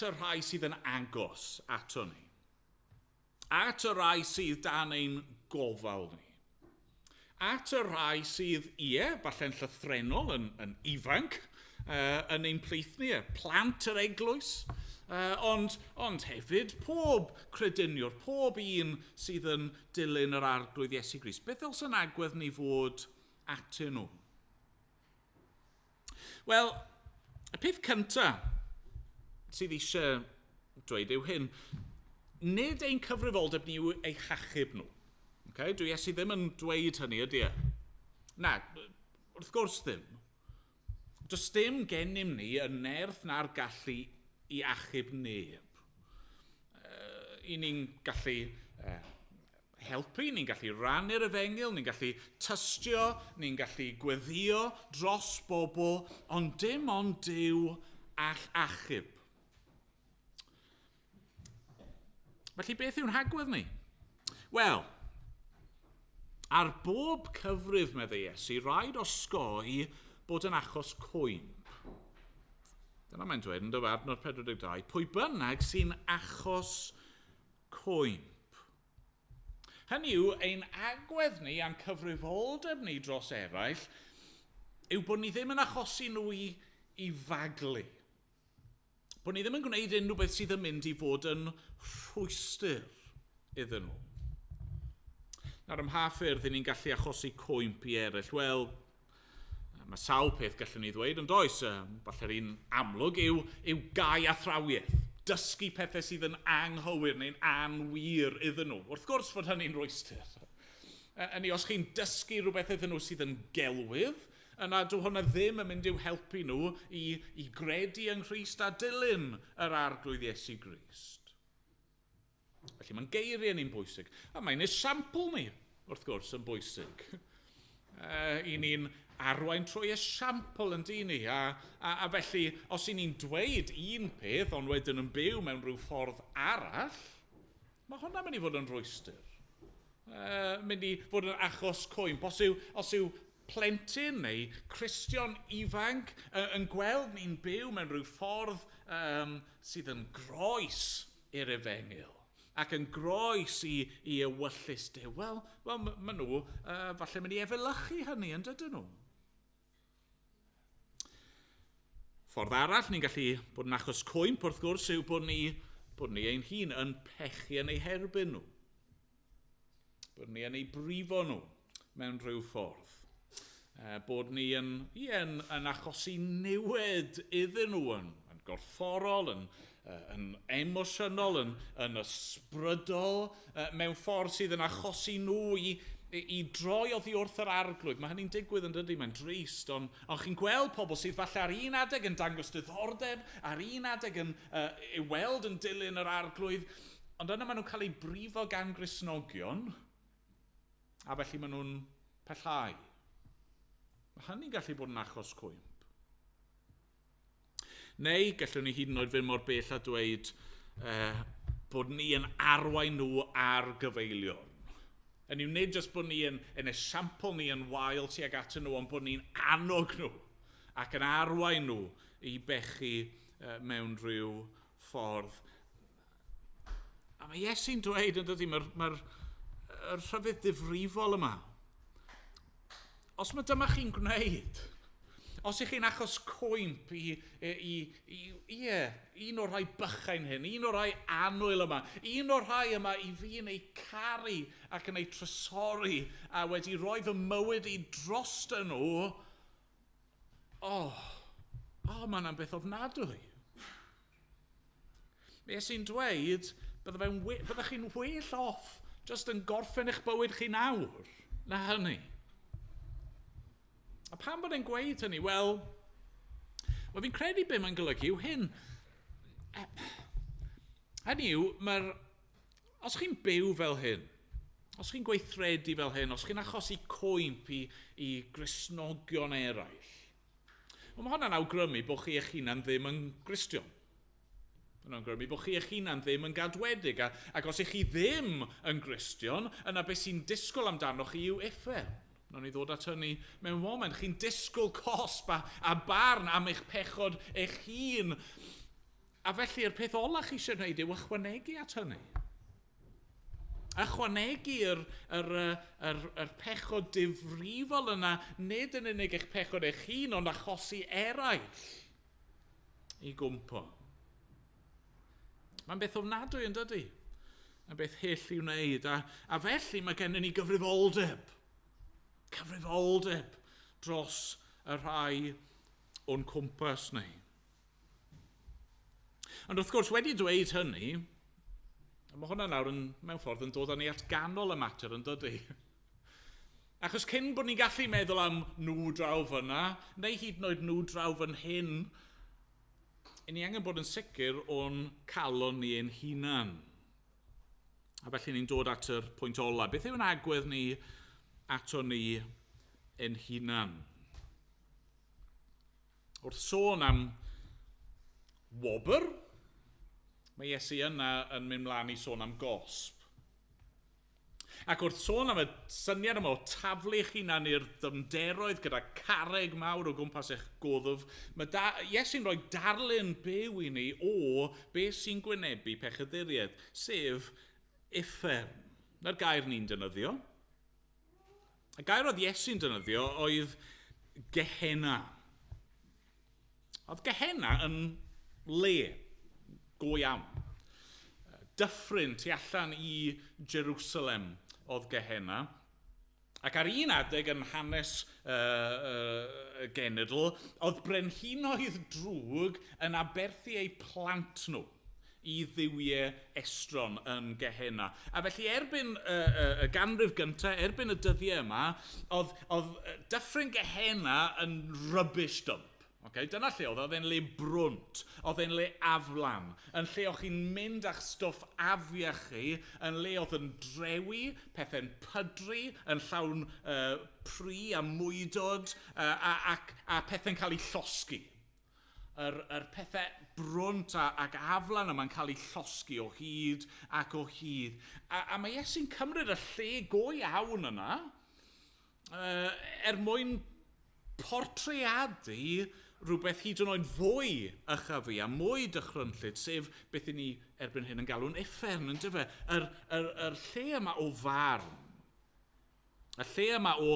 [SPEAKER 2] y rhai sydd yn agos ato ni? At y rhai sydd dan ein gofal ni? At y rhai sydd, ie, falle'n llythrennol yn ifanc, yn ein plith ni, y plant yr eglwys, ond, ond hefyd pob crediniwr, pob un sydd yn dilyn yr arglwydd Iesu Grist. Beth ddylse'n agwedd ni fod atyn nhw? Wel, y peth cyntaf sydd eisiau dweud yw hyn, nid ein cyfrifoldeb ni yw eu hachub nhw. Okay? Dwi Iesu ddim yn dweud hynny, ydy e? Na, wrth gwrs ddim. Does dim gennym ni y nerth na'r gallu i achub neb. I ni'n gallu helpu, ni'n gallu rannu'r efengyl, ni'n gallu tystio, ni'n gallu gweddio dros bobl, ond dim ond Duw all achub. Felly beth yw'n hagwedd ni? Wel, ar bob cyfrif, meddai Iesu, rhaid osgoi bod yn achos cwymp. Dyna mae'n dweud yn dyfa adnod 42, pwy bynnag sy'n achos cwymp. Hynny yw, ein agwedd ni a'n cyfrifoldeb ni dros eraill yw bod ni ddim yn achosi nhw i, i faglu. Bod ni ddim yn gwneud unrhyw beth sydd yn mynd i fod yn rhwystr iddyn nhw. Nawr, ym mha ffyrdd ni'n gallu achosi cwymp i eraill? Wel, mae sawl peth gallwn ni ddweud, ond oes, falle'r un amlwg yw, yw gau athrawiaeth. Dysgu pethau sydd yn anghywir neu'n anwir iddyn nhw. Wrth gwrs fod hynny'n rwystr. Yny, os chi'n dysgu rhywbeth iddyn nhw sydd yn gelwydd, yna dyw hwnna ddim yn mynd i'w helpu nhw i, i gredu yng Nghrist a dilyn yr arglwydd Iesu Grist. Felly mae'n geiriau ni'n bwysig. A mae'n esiampl ni, wrth gwrs, yn bwysig. I ni'n arwain trwy esiampl yn dyn ni. A, a, a felly, os i ni'n dweud un peth, ond wedyn yn byw mewn rhyw ffordd arall, mae hwnna'n mynd i fod yn rwystr. Mynd i fod yn achos cwymp. Os yw, os yw plentyn neu Cristion ifanc yn gweld ni'n byw mewn rhyw ffordd um, sydd yn groes i'r efengyl ac yn groes i, i ewyllys Duw, wel, wel maen nhw falle mynd i efelychu hynny yn dydyn nhw. Ffordd arall ni'n gallu bod yn achos cwymp wrth gwrs yw bod ni, bod ni ein hun yn pechu yn eu herbyn nhw. Bod ni yn eu brifo nhw mewn rhyw ffordd. Bod ni yn, ie, yn, yn achosi niwed iddyn nhw yn, yn gorfforol, yn, yn emosiynol, yn, yn ysbrydol, mewn ffordd sydd yn achosi nhw i, i, i droi oddi wrth yr arglwydd. Mae hynny'n digwydd yn dydy, mae'n drist, ond, ond chi'n gweld pobl sydd falle ar un adeg yn dangos diddordeb, ar un adeg yn uh, i weld yn dilyn yr arglwydd, ond yna maen nhw'n cael eu brifo gan Gristnogion, a felly maen nhw'n pellhau. Mae hynny'n gallu bod yn achos cwymp. Neu gallwn ni hyd yn oed fynd mor bell a dweud eh, bod ni yn arwain nhw ar gyfeilion. Yn yw nid jyst bod ni yn, yn esiampl ni yn wael tuag atyn nhw, ond bod ni'n annog nhw ac yn arwain nhw i bechu mewn rhyw ffordd. A mae Iesu'n dweud yn dydy, mae'r mae rhyfedd difrifol yma. Os mae dyma chi'n gwneud, os ych chi'n achos cwymp i, i, i, i, ie, un o'r rhai bychain hyn, un o'r rhai annwyl yma, un o'r rhai yma i fi yn eu caru ac yn eu trysori a wedi rhoi fy mywyd i drost nhw, oh, oh, mae yna'n beth ofnadwy. Mae Iesu'n dweud, byddech chi'n well off just yn gorffen eich bywyd chi nawr na hynny. A pam bod e'n gweud hynny? Wel, well, fi'n credu be mae'n golygu yw hyn. Hynny yw, mae'r... Os chi'n byw fel hyn, os chi'n gweithredu fel hyn, os chi'n achosi cwymp i, i Gristnogion eraill, wel, mae hwnna'n awgrymu bod chi eich hunan ddim yn Gristion. Mae'n awgrymu bod chi eich hunan ddim yn gadwedig. A, ac os ych chi ddim yn Gristion, yna beth sy'n disgwyl amdano chi yw uffern. Nawn ni ddod at hynny mewn moment. Chi'n disgwyl cosb a, a barn am eich pechod eich hun. A felly'r peth ola chi eisiau gwneud yw ychwanegu at hynny. Ychwanegu yr pechod difrifol yna, nid yn unig eich pechod eich hun, ond achosi eraill i gwmpo. Mae'n beth ofnadwy yn dydy. Mae'n beth hyll i wneud. A felly mae gennym ni gyfrifoldeb. Cyfrifoldeb dros y rhai o'n cwmpas ni. Ond wrth gwrs, wedi dweud hynny, mae hwnna nawr yn, mewn ffordd yn dod â ni at ganol y mater yn dydy. Achos cyn bod ni'n gallu meddwl am nhw draw fyna, neu hyd yn oed nhw draw fan hyn, i ni angen bod yn sicr o'n calon ni ein hunan. A felly ni'n dod at yr pwynt ola. Beth yw'n agwedd ni ato ni ein hunan? Wrth sôn am wobr, mae Iesu yna yn mynd mlaen i sôn am gosb. Ac wrth sôn am y syniad yma o taflu eich hunan i'r dymderoedd gyda carreg mawr o gwmpas eich gwddf, mae Iesu'n rhoi darlun byw i ni o beth sy'n gwynebu pechaduriaid, sef uffern. Na'r gair ni'n defnyddio. Y gair oedd Iesu'n defnyddio oedd Gehenna. Oedd Gehenna yn le go iawn. Dyffryn tu allan i Jerusalem oedd Gehenna. Ac ar un adeg yn hanes y genedl, oedd brenhinoedd drwg yn aberthu eu plant nhw i dduwiau estron yn Gehenna. A felly erbyn y ganrif gyntaf, erbyn y dyddiau yma, oedd dyffryn Gehenna yn rubbish dump. Okay, dyna lle oedd e'n le brwnt, oedd e'n le aflan, yn lle o'ch chi'n mynd â'ch stwff afiach chi, yn le oedd yn drewi, pethau'n pydru, yn llawn pri a mwydod, a pethau'n cael eu llosgi. Yr pethau brwnt ac aflan yma'n cael eu llosgi o hyd ac o hyd. A mae Iesu'n cymryd y lle go iawn yna, er mwyn portreadu rhywbeth hyd yn oed fwy ychyfu a mwy dychrynllyd, sef beth i ni erbyn hyn yn galw'n uffern, yn dyfe? Yr lle yma o farn, y lle yma o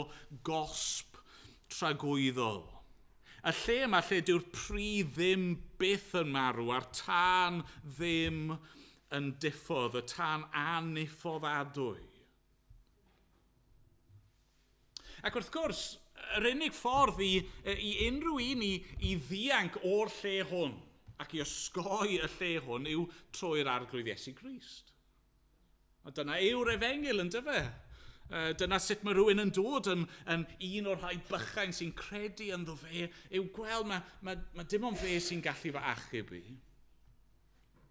[SPEAKER 2] gosb tragwyddol, y lle yma lle dyw'r pri ddim byth yn marw a'r tân ddim yn diffodd, y tân anniffoddadwy. Ac wrth gwrs, yr unig ffordd i unrhyw un i ddianc o'r lle hwn ac i osgoi y lle hwn yw trwy'r Arglwydd Iesu Grist. A dyna yw'r efengyl, yn dyfe? Dyna sut mae rhywun yn dod yn un o'r rhai bychain sy'n credu ynddo fe, yw gweld mae dim ond fe sy'n gallu fy achub i.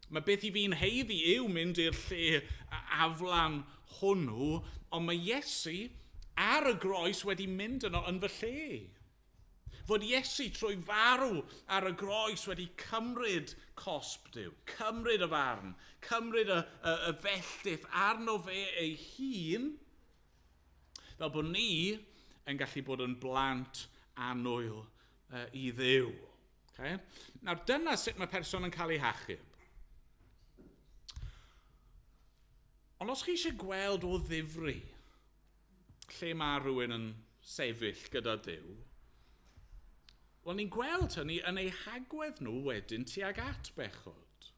[SPEAKER 2] Mae beth i fi'n haeddu yw mynd i'r lle aflan hwnnw, ond mae Iesu ar y groes wedi mynd yno yn fy lle. Fod Iesu trwy farw ar y groes wedi cymryd cosb Duw, cymryd y farn, cymryd y felltith arno fe ei hun, fel bod ni yn gallu bod yn blant annwyl i Dduw. Okay? Nawr dyna sut mae person yn cael ei hachub. Ond os chi eisiau gweld o ddifri lle mae rhywun yn sefyll gyda Duw, wel, ni'n gweld hynny yn eu hagwedd nhw wedyn tuag at bechod.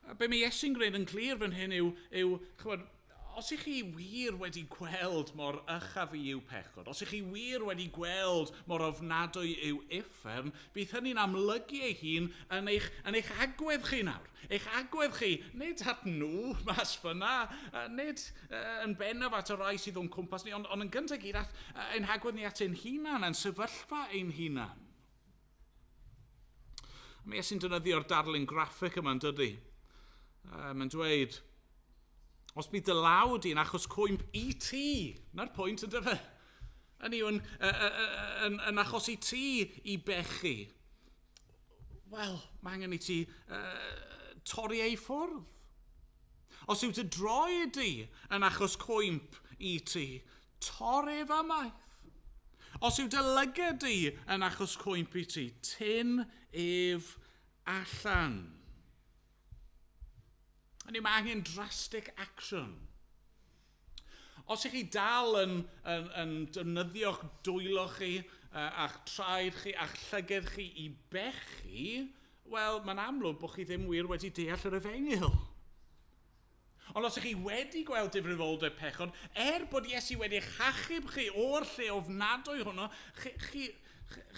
[SPEAKER 2] A be mae Iesu'n gwneud yn clir fan hyn yw chymod, os ych chi wir wedi gweld mor ychaf yw pechod, os ych chi wir wedi gweld mor ofnadwy yw uffern, bydd hynny'n amlygu ei hun yn eich agwedd chi nawr. Eich agwedd chi, nid at nhw mas fyna, nid yn bennaf at y rai sydd o'n cwmpas ni, ond yn gyntaf gyd at ein hagwedd ni at ein hunan, ein sefyllfa ein hunan. Mae Iesu'n defnyddio'r darlun graffig yma, yn dydy? Mae'n dweud, os bydd dy law di'n achos cwymp i ti, na'r pwynt yn dyfe. Hynny yw yn achos i ti i bechu. Wel, mae angen i ti torri ei ffwrdd. Os yw dy droed di yn achos cwymp i ti, torri ef ymaith. Os yw dy lygad di yn achos cwymp i ti, tyn ef allan. Hynny, mae angen drastic action. Os ych chi dal yn defnyddio'ch dwylo chi, a'ch traed chi, a'ch llyged chi i bechu, wel, mae'n amlwg bod chi ddim wir wedi deall yr efengyl. Ond os ych chi wedi gweld difrifoldeb pechod, er bod Iesu wedi eich achub chi o'r lle ofnadwy hwnnw,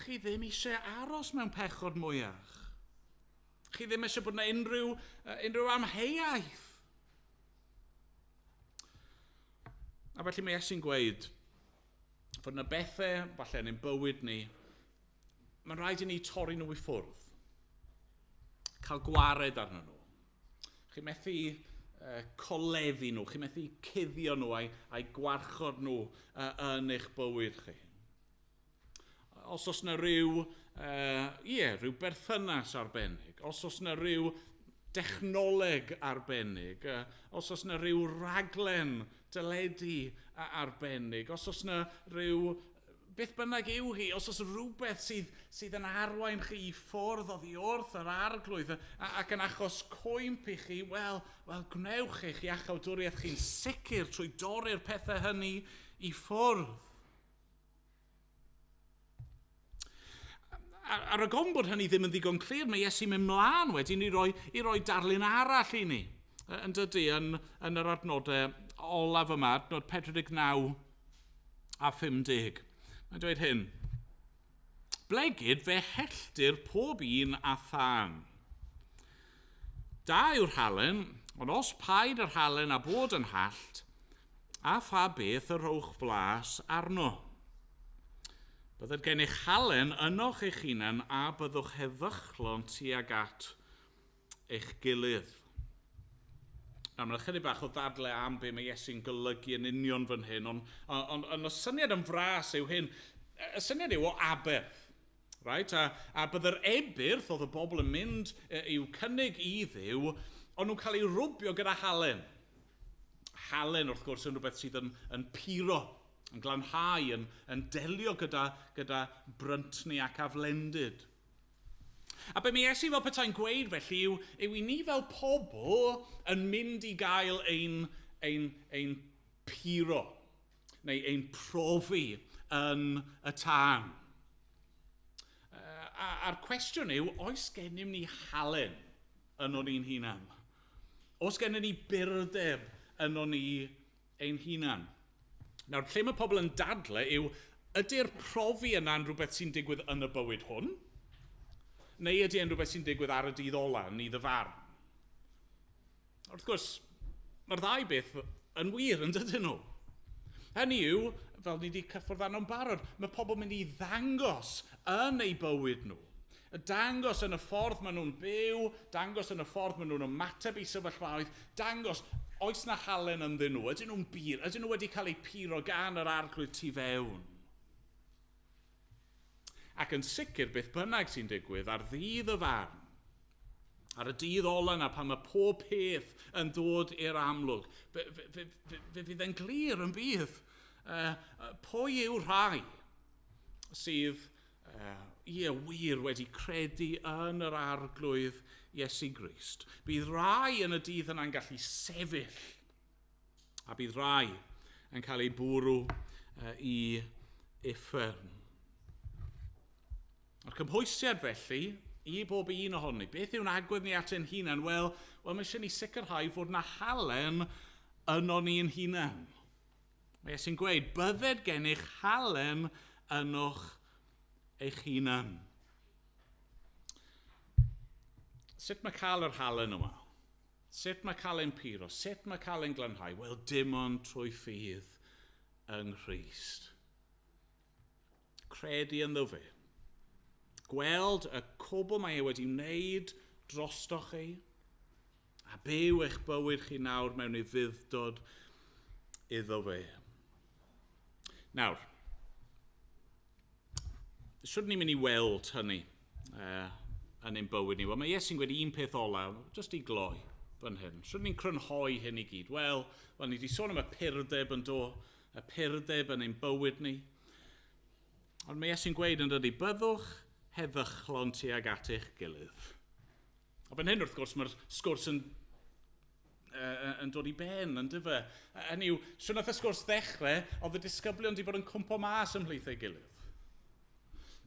[SPEAKER 2] chi ddim eisiau aros mewn pechod mwyach. Chi ddim eisiau bod yna unrhyw amheuaeth. A felly mae Iesu'n gweud fod yna bethau, falle yn ein bywyd ni, mae'n rhaid i ni torri nhw i ffwrdd. Cael gwared arnyn nhw. Chi methu coleddu nhw, chi methu cuddio nhw a'i gwarchod nhw yn eich bywyd chi. Os oes yna rhyw berthynas arbennig, os oes yna rhyw dechnoleg arbennig, os oes yna rhyw raglen deledu arbennig, os oes yna rhyw, beth bynnag yw hi, os oes rhywbeth sydd yn arwain chi i ffwrdd oddi wrth yr arglwydd ac yn achos cwymp i chi, wel gwnewch eich iachawdwriaeth chi'n sicr trwy dorri'r pethau hynny i ffwrdd. Ar y gofn bod hynny ddim yn ddigon clir, mae Iesu'n mynd mlaen wedyn i roi darlun arall i ni. Yn dydy, yn yr adnodau olaf yma, adnod 49 a 50. Mae'n dweud hyn. Blegid fe helltir pob un a thân. Da yw'r halen, ond os paid yr halen a bod yn hallt, a pha beth y rhowch flas arno. Bydded gennych halen ynoch eich hunan a byddwch heddychlon tuag at eich gilydd. Nawr, mae'n ychydig bach o ddadle am be mae Iesu'n golygu yn union fan hyn, ond y syniad yn fras yw hyn. Y syniad yw o aberth. Right? A byddai'r ebyrth oedd y bobl yn mynd i'w cynnig i Dduw, ond nhw'n cael eu rwbio gyda halen. Halen, wrth gwrs, yn rhywbeth sydd yn puro, yn glanhau, yn delio gyda bryntni ac aflendid. A be mae Iesu fel petai'n gweud felly yw i ni fel pobl yn mynd i gael ein puro, neu ein profi yn y tân. A'r cwestiwn yw, oes gennym ni halen yno ni'n hunan? Oes gennym ni burdeb yno ni ein hunan? Nawr, lle mae pobl yn dadle yw, ydy'r profi yna'n rhywbeth sy'n digwydd yn y bywyd hwn? Neu ydy e'n rhywbeth sy'n digwydd ar y dydd ola, yn nydd y farn? Wrth gwrs, mae'r ddau beth yn wir, yn dydyn nhw. Hynny yw, fel ni wedi cyffwrdd arno'n barod, mae pobl mynd i ddangos yn eu bywyd nhw. Dangos yn y ffordd maen nhw'n byw, dangos yn y ffordd maen nhw'n ymateb i sefyllfaoedd, dangos oes na halen ynddyn nhw, ydyn nhw'n bur, ydyn nhw wedi cael eu puro gan yr arglwydd tu fewn. Ac yn sicr, beth bynnag sy'n digwydd ar ddydd y farn, ar y dydd ola yna pan mae pob peth yn dod i'r amlwg, fe fydd yn glir yn bydd. Pwy yw'r rhai sydd wir wedi credu yn yr arglwydd Iesu Grist? Bydd rhai yn y dydd yna'n gallu sefyll, a bydd rhai yn cael eu bwrw i uffern. A'r cymhwysiad felly, i bob un ohoni, beth yw'n agwedd ni at ein hunan? Wel, mae eisiau ni sicrhau fod na halen yno ni'n hunan. Mae Iesu'n gweud, bydded gennych halen ynoch eich hunan. Sut mae cael yr halen yma? Sut mae cael ein puro? Sut mae cael ein glanhau? Wel, dim ond trwy ffydd yng Nghrist. Credu ynddo fe. Gweld y cwbl mae e wedi wneud drostoch chi, a byw eich bywyd chi nawr mewn ufudd-dod iddo fe. Nawr, sut ni'n mynd i weld hynny yn ein bywyd ni? Wel, mae Iesu'n gweud un peth ola, jyst i gloi fan hyn. Sut ni'n crynhoi hyn i gyd? Wel, ni wedi sôn am y purdeb yn do, y purdeb yn ein bywyd ni. Ond mae Iesu'n gweud yn dydy, byddwch heddychlon tuag at eich gilydd. A fan hyn, wrth gwrs, mae'r sgwrs yn yn dod i ben, yn dyfe. Hynny yw, swn nath y sgwrs ddechrau, oedd y disgyblion wedi bod yn cwmpo mas ymhlith ei gilydd.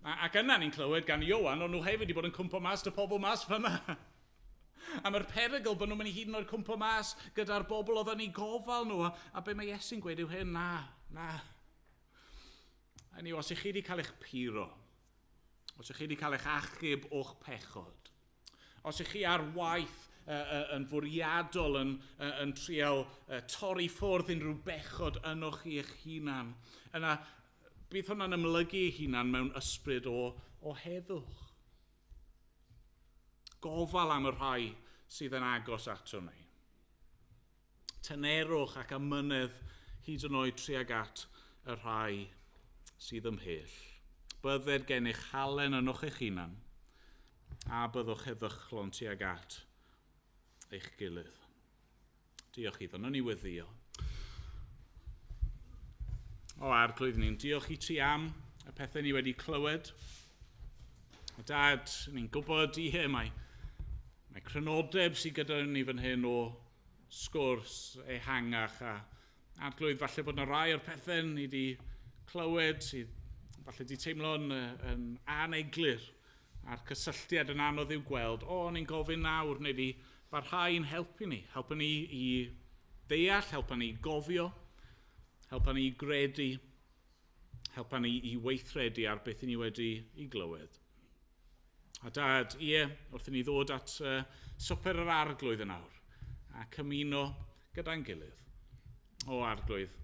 [SPEAKER 2] Ac yna ni'n clywed gan Ioan, ond nhw hefyd wedi bod yn cwmpo mas dy pobl mas fyna. A mae'r perygl bod nhw'n mynd i hyd yn oed cwmpo mas gyda'r bobl oedd yn ei gofal nhw. A be mae Iesu'n gweud yw hyn, na, na. Hynny yw, os ych chi wedi cael eich puro, os ych chi wedi cael eich achub o'ch pechod, os ych chi ar waith yn fwriadol yn trial torri ffwrdd unrhyw bechod ynoch chi eich hunan, yna bydd hwnna'n ymlygu ei hunan mewn ysbryd o heddwch. Gofal am y rhai sydd yn agos ato ni. Tynerwch ac amynedd hyd yn oed tuag at y rhai sydd ymhell. Bydded gennych halen ynoch eich hunan, a byddwch heddychlon tuag at eich gilydd. Diolch iddo, nawn ni weddïo. O Arglwydd, ni'n diolch i ti am y pethau ni wedi clywed. O Dad, ni'n gwybod i he, mae crynodeb sydd gyda ni fan hyn o sgwrs ehangach a Arglwydd, falle bod yna rai o'r pethau ni wedi clywed sydd falle wedi teimlo'n yn aneglur a'r cysylltiad yn anodd i'w gweld. O, ni'n gofyn nawr, neu di barhau'n helpu ni. Helpu ni i ddeall, helpu ni i gofio, helpu ni i gredu, helpu ni i weithredu ar beth ni wedi i glywed. A Dad, ie, wrth i ni ddod at swper yr Arglwydd yn awr, a cymuno gyda'n gilydd. O Arglwydd,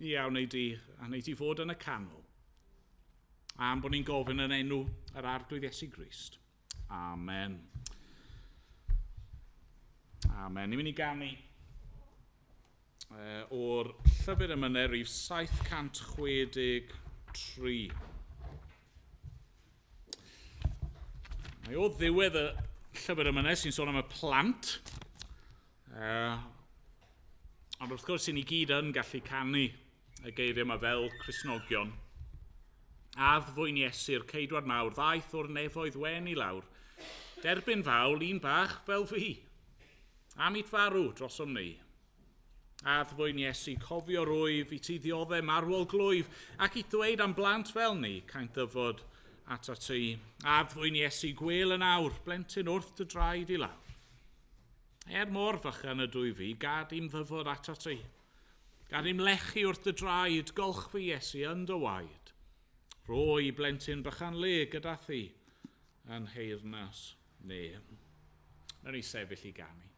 [SPEAKER 2] ie, a wnei di fod yn y canol, am bod ni'n gofyn yn enw yr Arglwydd Iesu Grist. Amen. Amen. Ni'n mynd i ganu o'r llyfr emynau rhif 763. Mae o ddiwedd y llyfr emynau sy'n sôn am y plant. Ond wrth gwrs, ni gyd yn gallu canu y geiriau yma fel Cristnogion. Addfwyn Iesu'r ceidwad mawr ddaeth o'r nefoedd wen i lawr. Derbyn fawl un bach fel fi. Am it farw drosom ni. Addfwyn Iesu, cofio rwyf i ti ddioddef marwol glwyf, ac i ddweud am blant fel ni, caint ddyfod atat ti. Addfwyn Iesu, gwel yn awr, blentyn wrth dy draed i lawr. Er mor fychan ydw i fi, gad i'm ddyfod atat ti. Gad i'm lechu wrth dy draed, golch fi Iesu yn dy waed. Rho i blentyn bychan le gyda thi yn nheyrnas ne. Nawn ni sefyll i ganu.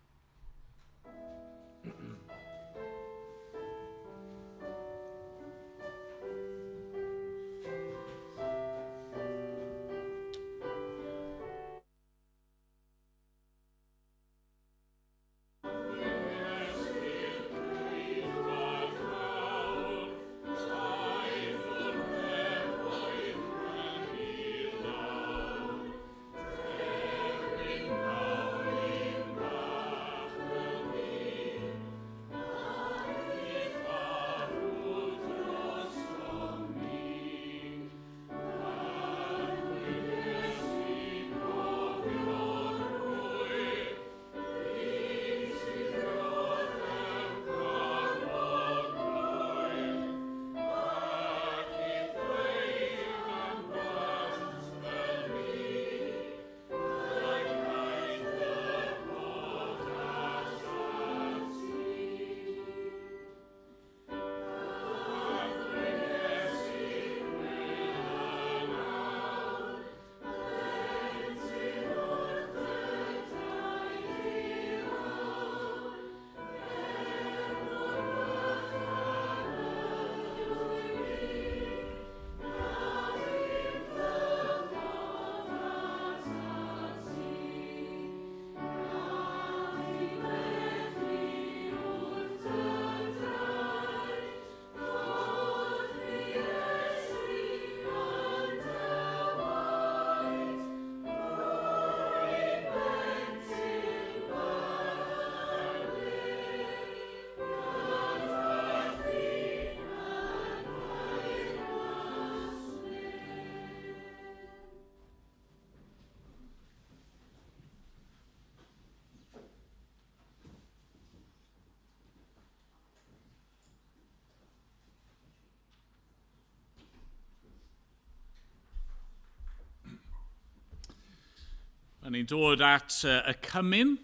[SPEAKER 2] Ni'n dod at y cymun,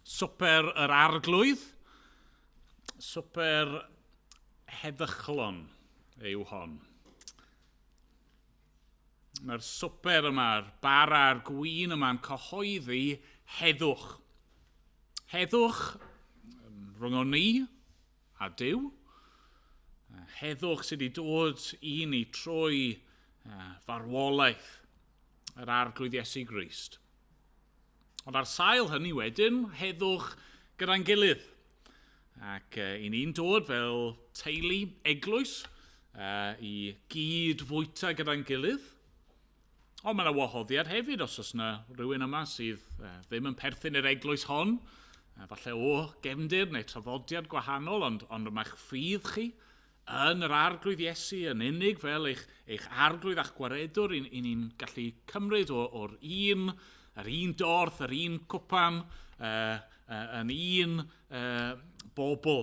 [SPEAKER 2] swper yr arglwydd, swper heddychlon yw hon. Mae'r swper yma'r bara a'r gwin yma'n cyhoeddi heddwch. Heddwch rhwng o'n ni a Duw. Heddwch sydd wedi dod i ni trwy farwolaeth yr arglwydd Iesu Grist. Ond ar sail hynny wedyn, heddwch gyda'n gilydd. Ac i ni'n dod fel teulu eglwys i gyd fwyta gyda'n gilydd. Ond mae yna wahoddiad hefyd os oes yna rhywun yma sydd ddim yn perthyn i'r eglwys hon, falle o gefndir neu traddodiad gwahanol, ond, ond mae'ch ffydd chi yn yr arglwydd Iesu yn unig fel eich, eich arglwydd a'ch gwaredwr, i, i ni'n gallu cymryd o'r un, yr un dorth, yr un cwpan, yn un bobl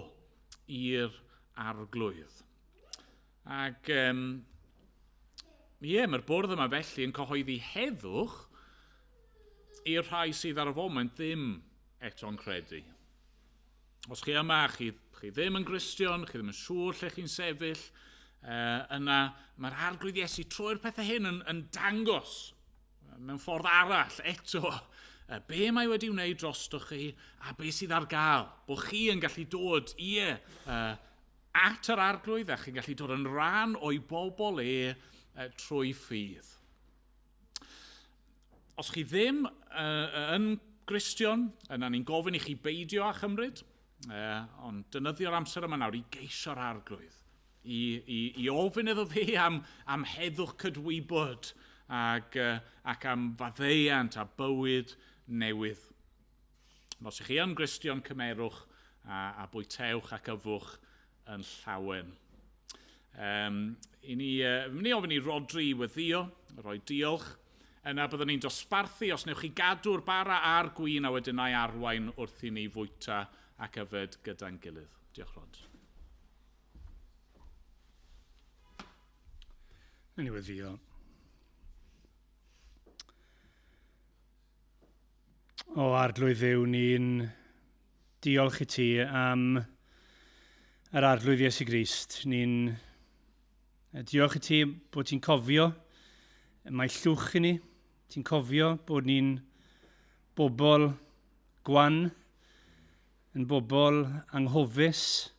[SPEAKER 2] i'r arglwydd. Ac ie, mae'r bwrdd yma felly yn cyhoeddi heddwch i'r rhai sydd ar y foment ddim eto'n credu. Os chi yma, chi, chi ddim yn Gristion, chi ddim yn siŵr lle chi'n sefyll, yna mae'r arglwydd Iesu trwy'r pethau hyn yn, yn dangos mewn ffordd arall eto be mae wedi wneud drostoch chi a be sydd ar gael. Bod chi yn gallu dod, ie, at yr arglwydd a chi'n gallu dod yn rhan o'i bobl e trwy ffydd. Os chi ddim yn Gristion, yna ni'n gofyn i chi beidio â chymryd, ond dynyddio'r amser yma nawr i geisio'r arglwydd, i, i, i ofyn iddo fe am, am heddwch cydwybod ac, ac am faddeuant a bywyd newydd. Os ych chi yn Gristion, cymerwch a, a bwytewch ac yfwch yn llawen. Um, I ni, mynd i ofyn i Rodri i weddio, rhoi diolch. Yna byddwn ni'n dosbarthu os newch chi gadw'r bara a'r gwin a wedyn na'i arwain wrth i ni fwyta ac yfed gyda'n gilydd. Diolch, Rod.
[SPEAKER 1] Yn i weddio. O arglwydd Dduw, ni'n diolch i ti am yr arglwydd Iesu Grist. Ni'n diolch i ti bod ti'n cofio mae llwch i ni. Ti'n cofio bod ni'n bobl gwan, yn bobl anghofus,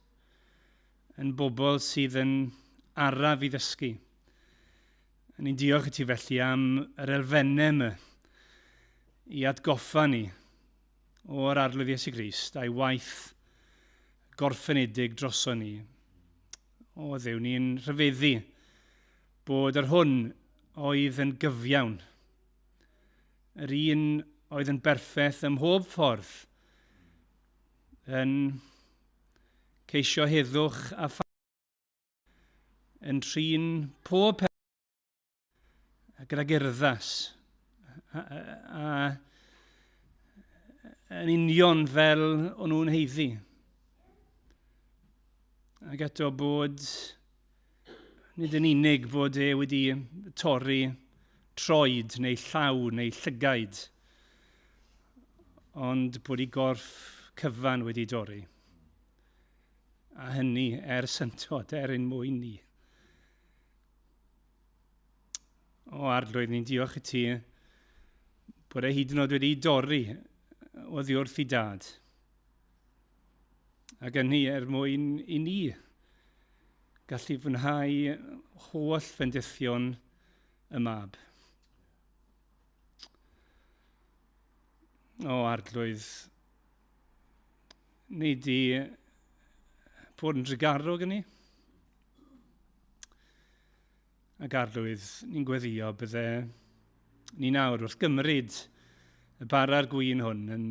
[SPEAKER 1] yn bobl sydd yn araf i ddysgu. A ni'n diolch i ti felly am yr elfennau yma i atgoffa ni o'r arglwydd Iesu Grist a'i waith gorffenedig droso ni. O Dduw, ni'n rhyfeddu bod yr hwn oedd yn gyfiawn, yr un oedd yn berffaith ym mhob ffordd, yn ceisio heddwch a pha yn trin pob peth gyda gerddas a, a, a yn union fel o'n nhw'n heiddi. Ac eto bod nid yn unig bod e wedi torri troed neu llaw neu llygaid, ond bod ei gorff cyfan wedi dorri. A hynny er syndod, er ein mwyn ni. O arglwydd, ni'n diolch i ti bod e hyd yn oed wedi dorri oddi wrth i dad. Ac hynny er mwyn i ni gallu fwynhau holl fendithion y mab. O arglwydd, neu di bod yn drugarog yn ni. Ac arglwydd, ni'n gweddio bydde ni nawr wrth gymryd y bara'r gwin hwn yn,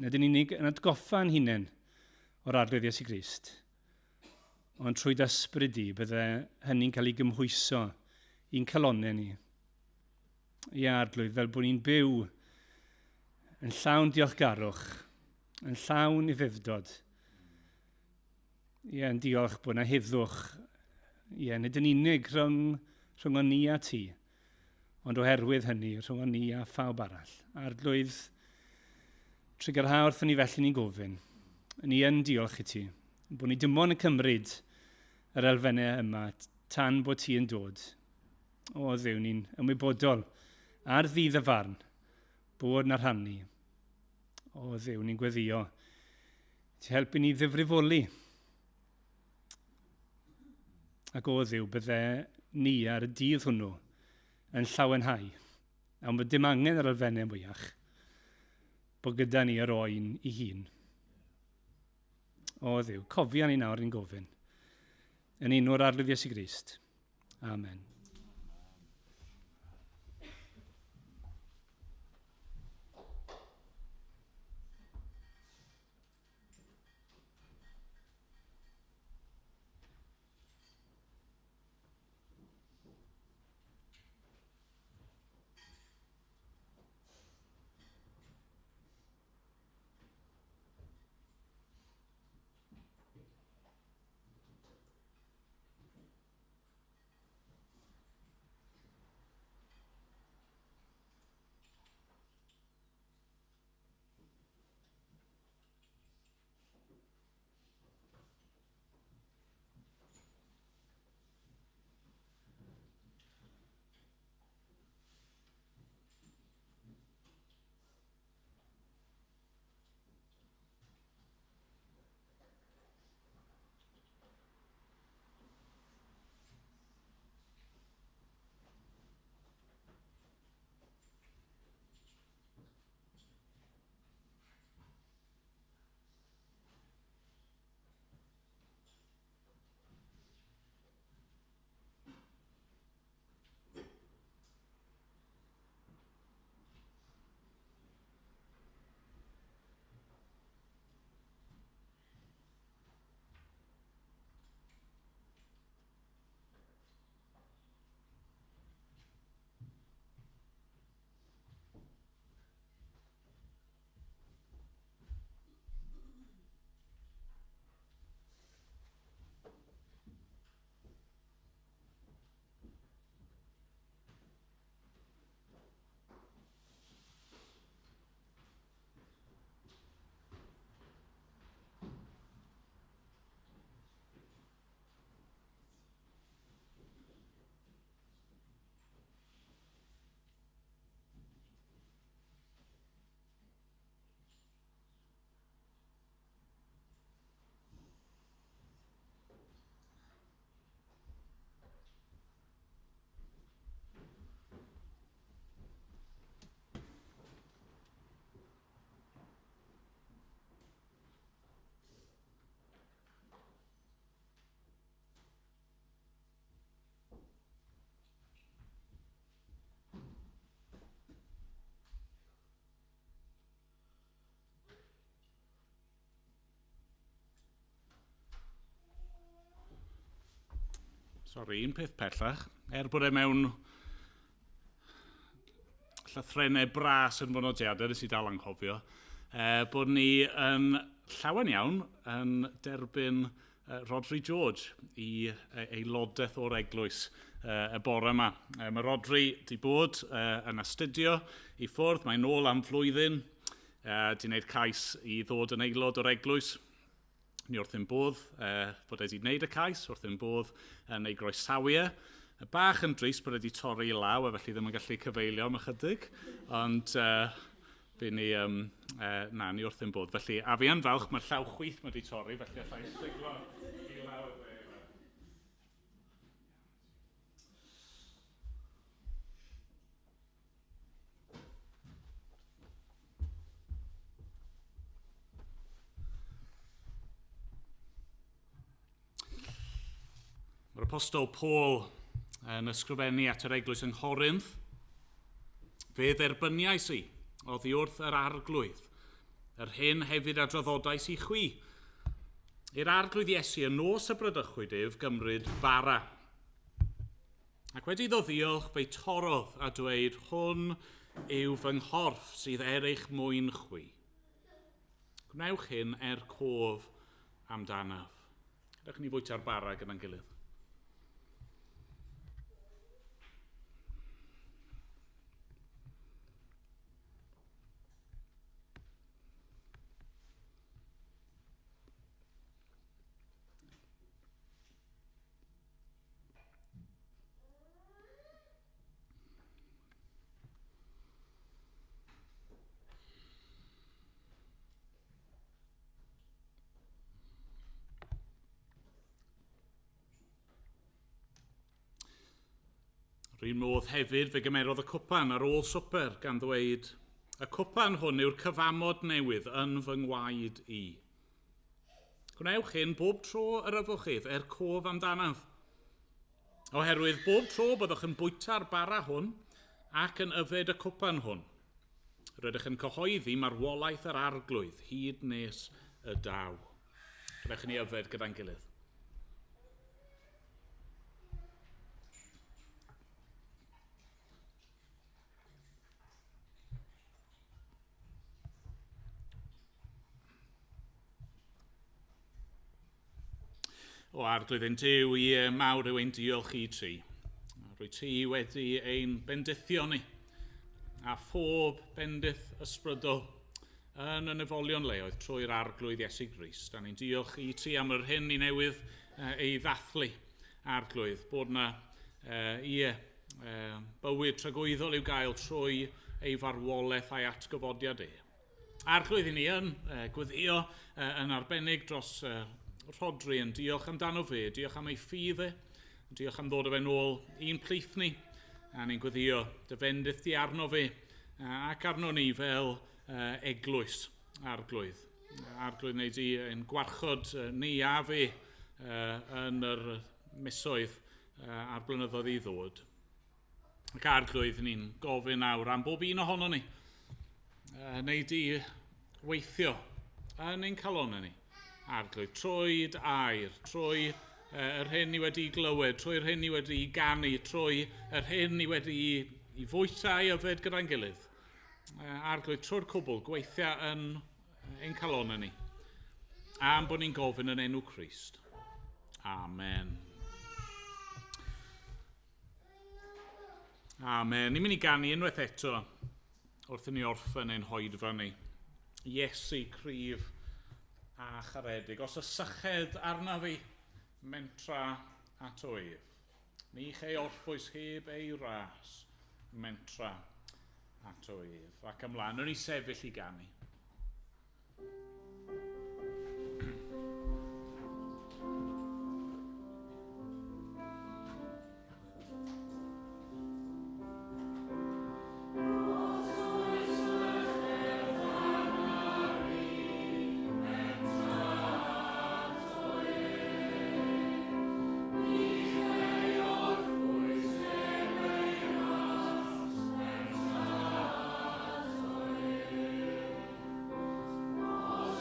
[SPEAKER 1] nid yn unig yn atgoffa'n hunain o'r arglwydd Iesu Grist, ond trwy d'ysbryd di bydde hynny'n cael ei gymhwyso i'n calonnau ni. I arglwydd, fel bod ni'n byw yn llawn diolchgarwch, yn llawn ufudd-dod. Ie, yn diolch bod yna heddwch. Ie, nid yn unig rhwng, rhwng ni a ti, Ond oherwydd hynny, rhwng ni a phawb arall. Arglwydd, trwy wrthon ni felly ni'n gofyn, ni yn diolch i ti, bod ni dim ond yn cymryd yr elfennau yma tan bod ti yn dod. O Dduw, ni'n ymwybodol ar ddydd y farn bod na rhannu. O Dduw, ni'n gweddio. Ti helpu ni ddifrifoli. Ac o Dduw, bydde ni ar y dydd hwnnw yn llawenhau. A bod dim angen yr elfennau mwyach bod gyda ni yr oen i hun. O Dduw, cofia ni nawr ni'n gofyn. Yn enw'r Arglwydd Iesu Grist. Amen.
[SPEAKER 2] Sori, un peth pellach. Er bod e mewn llythrennau bras yn fy nodiadau, nes i dal anghofio, bod ni yn llawen iawn yn derbyn Rhodri George i aelodaeth o'r eglwys y bore yma. Mae Rhodri di bod yn astudio i ffwrdd, mae'n nôl am flwyddyn, di wneud cais i ddod yn aelod o'r eglwys. Ni wrth ein bodd bod wedi gwneud y cais, wrth ein bodd yn ei groesawu e. Bach yn drist bod wedi torri i law, a felly ddim yn gallu cyfeilio am ychydig, ond ni, na, ni wrth ein bodd. Felly, a fi yn falch, mae'r llaw chwith wedi torri, felly allai siglo i lawr dde. Mae'r Apostol Paul yn ysgrifennu at yr eglwys yng Nghorinth. Fe dderbyniais i oddi wrth yr Arglwydd, yr hyn hefyd a draddodais i chwi. I'r Arglwydd Iesu y nos y bradychwyd ef gymryd bara. Ac wedi iddo ddiolch, fe'i torrodd a dweud, hwn yw fy nghorff sydd er eich mwyn chwi. Gwnewch hyn er cof amdanaf. Gadewch ni fwyta'r bara gyda'n gilydd. Rhyn modd hefyd fe gymerodd y cwpan ar ôl swper gan ddweud, y cwpan hwn yw'r cyfamod newydd yn fy ngwaed i. Gwnewch hyn bob tro yr yfwch chi er cof amdanaf. Oherwydd bob tro byddwch yn bwyta'r bara hwn ac yn yfed y cwpan hwn. Rydych yn cyhoeddi marwolaeth yr arglwydd hyd nes y daw. Rydych ni yfed gyda'n gilydd. O arglwydd ein Duw, ie, mawr yw ein diolch i ti. Rwy ti wedi ein bendithio ni, a phob bendith ysbrydol yn y nefolion leoedd trwy'r arglwydd Iesu Grist. A ni'n diolch i ti am yr hyn ni newydd ei ddathlu, arglwydd, bod yna bywyd tragwyddol i'w gael trwy ei farwolaeth a'i atgyfodiad e. Arglwydd i ni yn gweddio yn arbennig dros Rhodri yn diolch amdano fe, diolch am ei ffydd e, diolch am ddod o fe nôl i'n plith ni, a ni'n gweddio dy fendith di arno fe ac arno ni fel eglwys arglwydd. Arglwydd wneud i yn gwarchod ni a fe yn yr misoedd a'r blynyddoedd i ddod. Ac arglwydd ni'n gofyn nawr am bob un ohono ni, wneud i weithio yn ein calonnau ni. Arglwydd, trwy dy air, trwy yr hyn ni wedi glywed, trwy'r hyn ni wedi ganu, trwy yr hyn ni wedi i fwyta i yfed gyda'n gilydd. Arglwydd, trwy'r cwbl, gweithio yn ein calonnau ni. Am bod ni'n gofyn yn enw Crist. Amen. Amen. Ni'n mynd i ganu unwaith eto wrth i ni orffen ein hoedfa ni. Iesu cryf a charedig. Os y syched arna fi, mentra ato ef. Ni chei orffwys heb ei ras, mentra ato ef. Ac ymlaen, wnawn ni sefyll i ganu.
[SPEAKER 4] Os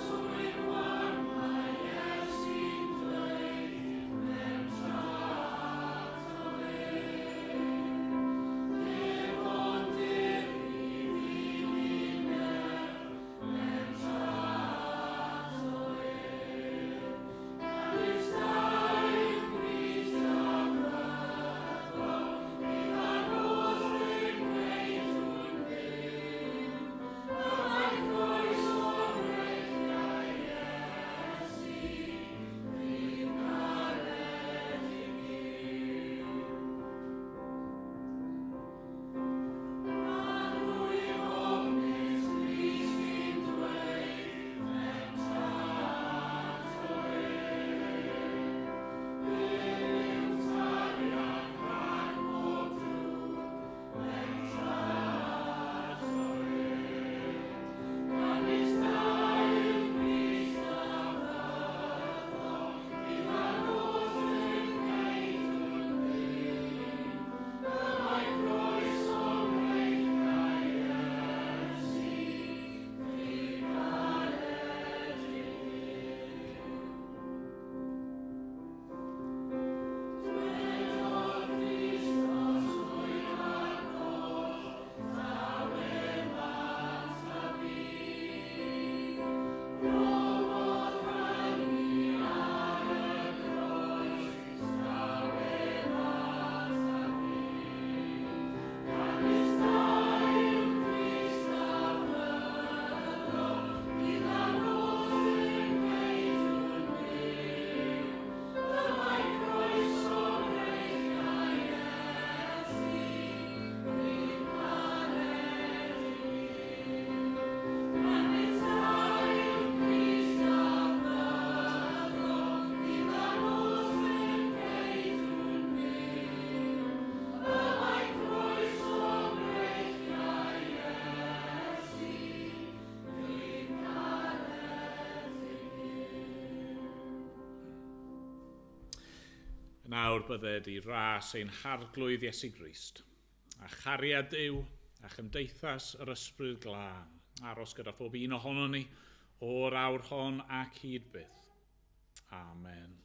[SPEAKER 2] Nawr bydded i ras ein harglwydd Iesu Grist, a chariad Duw a chymdeithas yr ysbryd glân, aros gyda phob un ohonon ni o'r awr hon ac hyd byth. Amen.